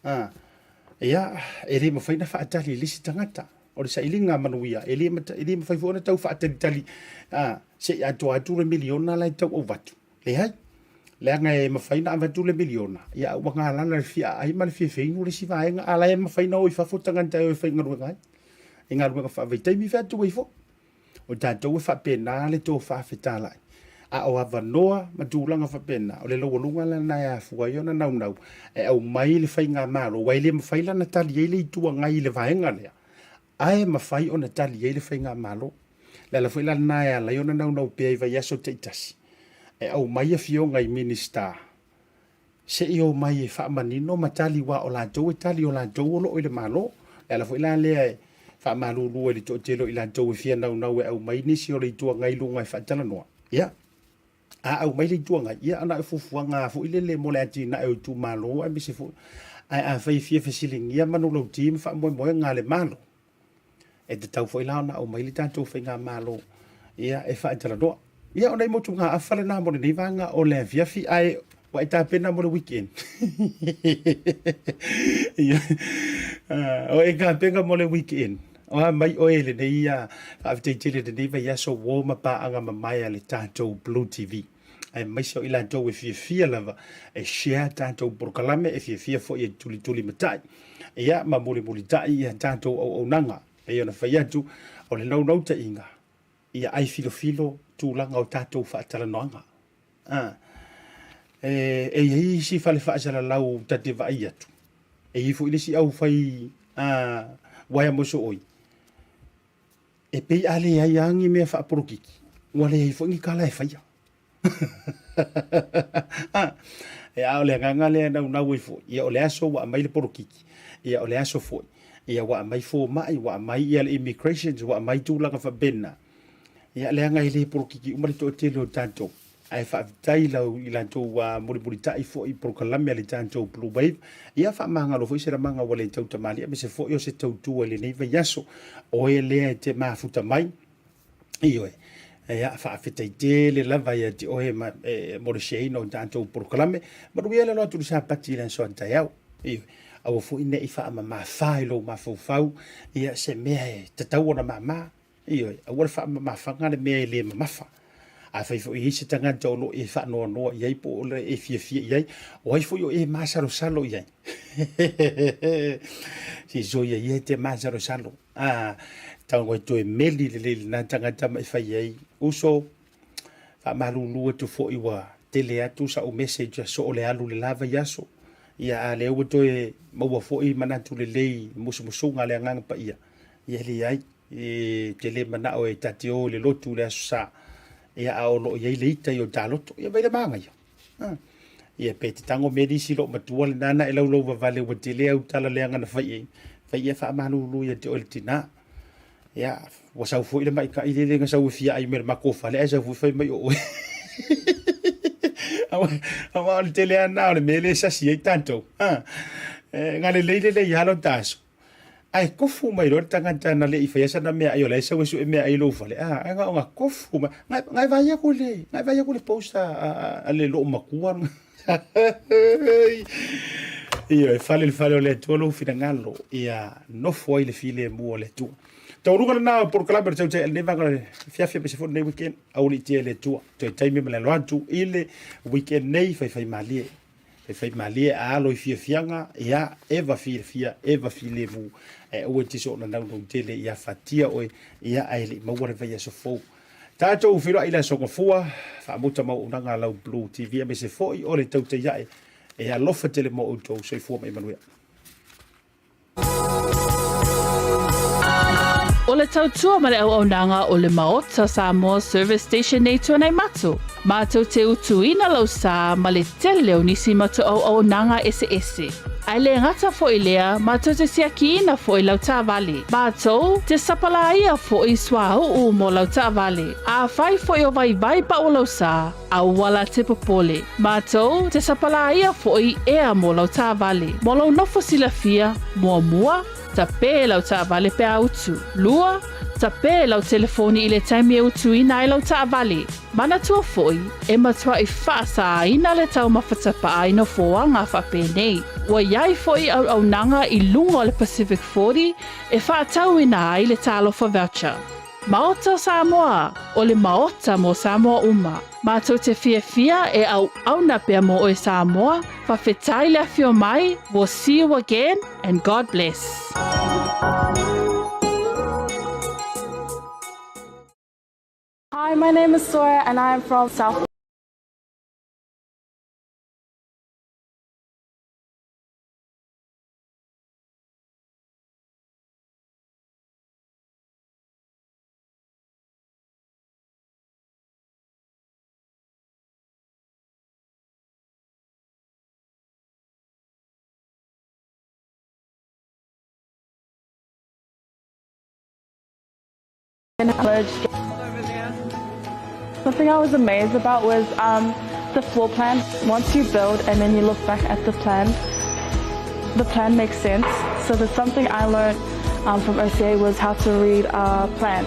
a, ia, e le mafai ona faatali i le isi tagata. O le sailiga manuia, e le, e le mafai foi ona tau faatalitali, a, se i atoa atu le miliona la e tau avatu. Leai. Leaga e mafai ona avatu le miliona, ia a ua galala le fia aai ma le fia feinu le isi vaega, a la e mafai ona o i fafo tagata e o e faigaluega ai, i galuega faavaitaimi fai atu ai foi. O tatou e faapena le tofa fetalai. A o avanoa ma tulaga faapena, o le laualuga lena e afua ai ona naunau e aumai le faigamalo, aua e le mafai la ona tali ai le Itu Agai i le vaega lea, ae mafai ona tali ai le faigamalo. Le ala foi la lena e ala ai ona naunau pea i vaiaso taitasi e aumai afioga i Minisita se i omai e faamanino ma tali, aua o latou e tali, o latou o lo o i le Malo. Le ala foi la lea e Faamalulu ai i le toatele o i latou e fia naunau e aumai nisi o le Itu Agai i luga e faatalanoa. Ia, a aumai le Itu Agai, ia na o fuafuaga lava foi lele mo le atinae o itumalo aemaise foi. Ae afai e fia fesiligia manulauti ma faamoemoega a le Malo, e tatau foi la ona aumai le tatou faigamalo ia e faatalanoa. Ia o nai motugaafa lena mo lenei vaega o le afiafi, ae ua e tapena mo le weekend? Ia, o e tapena mo le weekend? O a mai oe i lenei faafetai tele i lenei vaiaso uo ma paaga mamae a le tatou Blue TV. Aemaise o i latou e fiafia lava e share tatou polokalame, e fiafia foi e tulitulimatai ia ma mulimulitai ia tatou auaunaga. Pei ona fai atu, o le naunautaiga ia ai filofilo tulaga o tatou faatalanoaga. A, e, e i ai isi fale faasalalau ta te vaai atu, e i ai foi le isi au fai a, uaea mosooi, e pei a leai lava ni mea faapolokiki, ua leai foi ni tala e faia. E a o le agaga lea e naunau ai foi, ia o le aso ua aumai le polokiki, ia o le aso foi, ia ua aumai fomai, ua aumai ia le immigrations, ua aumai tulaga faapena. Ia leaga e le polokiki uma le toatele o tatou. Ae faafetai lau i latou ua mulimulitai foi i polokalame a le tatou Blue Wave. Ia faamagalo foi se lamaga ua le tautamalii aemaise foi o se tautua i lenei vaiaso. Oe lea e te mafuta mai. Ioe. Ia, faafetai tele lava ia te oe ma, e, mo le shareina o tatou polokalame. Manuia le alo atu i le Sapati i le aso a taeao. Ioe. Aua foi ne i faamamafa i lou mafaufau ia se mea e tatau ona mama. Ioe. Aua le faamamafaga le mea e le mamafa. Afai foi e i ai se tagata o lo o e faanoanoa i ai po o le e fiafia i ai, o ai foi o e masalosalo i ai? Se i soia ia e te masalosalo. A, tau ai toe meli lelei lena tagata ma e fai ai, uso, faamalulu atu foi ua tele atu sa'u message a soo le alu le la vaiaso. Ia, a lea ua toe maua foi manatu lelei musumusuga a le Agaga Paia, ia e leai, e te le manao e ta te o i le lotu i le Aso Sa, ia a o lo o i ai le ita i o ta loto. Ia vaai le manaia. Ia pe te tago mea nisi loo matua lena na e laulau vavale ua tele au tala leaga na fai ai. Fai ia faamalulu ia te oe le tina. Ia ua sau foi le maita'i lele na sau e fia ai mai le matou fale ae sau foi fai mai o oe. Aua o le tele lava lena o le mea lea e sasi ai tatou. E galelei lelei lava lo ta aso. Ae tofu mai loa le tagata na le i faia sana meaai o la e sau e sue meaai i lou fale, a, ae na ona tofu mai. Ngai, ngai vaai atu le, ngai vaai atu le post a, a, a le loomatua. Ioe, e fale i le fale o le Atua lou finagalo, ia nofo ai le filemu o le Atua. Taualuga lena o polokalame o le tautai a lenei vaega o le afiafi aemaise foi lenei weekend, aualiitia e le Atua. Toe taimi ma le alo atu i le weekend nei, faifaimalie. Faifaimalie a alo i fiafiaga, ia, eva fiafia, eva filemu, ae aua e te soona naunau tele ia fatia oe, ia, ae le i maua le vaiaso fou. Tatou feiloai i le aso Gafua, faamuta ma auaunaga a lau Blue TV aemaise foi o le tautai ae e alofa tele mo outou. Soifua ma ia manuia. O le tautua ma le auaunaga o le Maota Samoa Service Station nei Tuanaimato, mātou te utuina lau sā ma le tele o nisi matou auaunaga eseese. Ae le gata foi lea, mātou te siakiina foi lau taavale. Mātou te sapalāia foi suauu mo lau taavale. Afai foi o vaivai pau lau sā, Aua la te popole. Matou te sapalāia foi ea mo lau taavale. Mo lou nofo silafia, muamua, tapē lau taavale pe a utu. Lua, tapē lau telefoni i le taimi e utuina ai lau taavale. Manatua foi, e matuai faasāina le taumafa tapaa i nofoaga faapenei. Ua i ai foi auaunaga i luga o le Pacific 40 e faatauina ai le Talofa Voucher. Maota o Samoa, o le Maota mo Samoa uma. Matou te fiafia e auauna pea mo oe Samoa, fafetai le afio mai, we'll see you again and God bless. Hi, my name is Sora and I am from South College. Something I was amazed about was um, the floor plan. Once you build and then you look back at the plan, the plan makes sense. So there's something I learned um, from OCA was how to read a plan.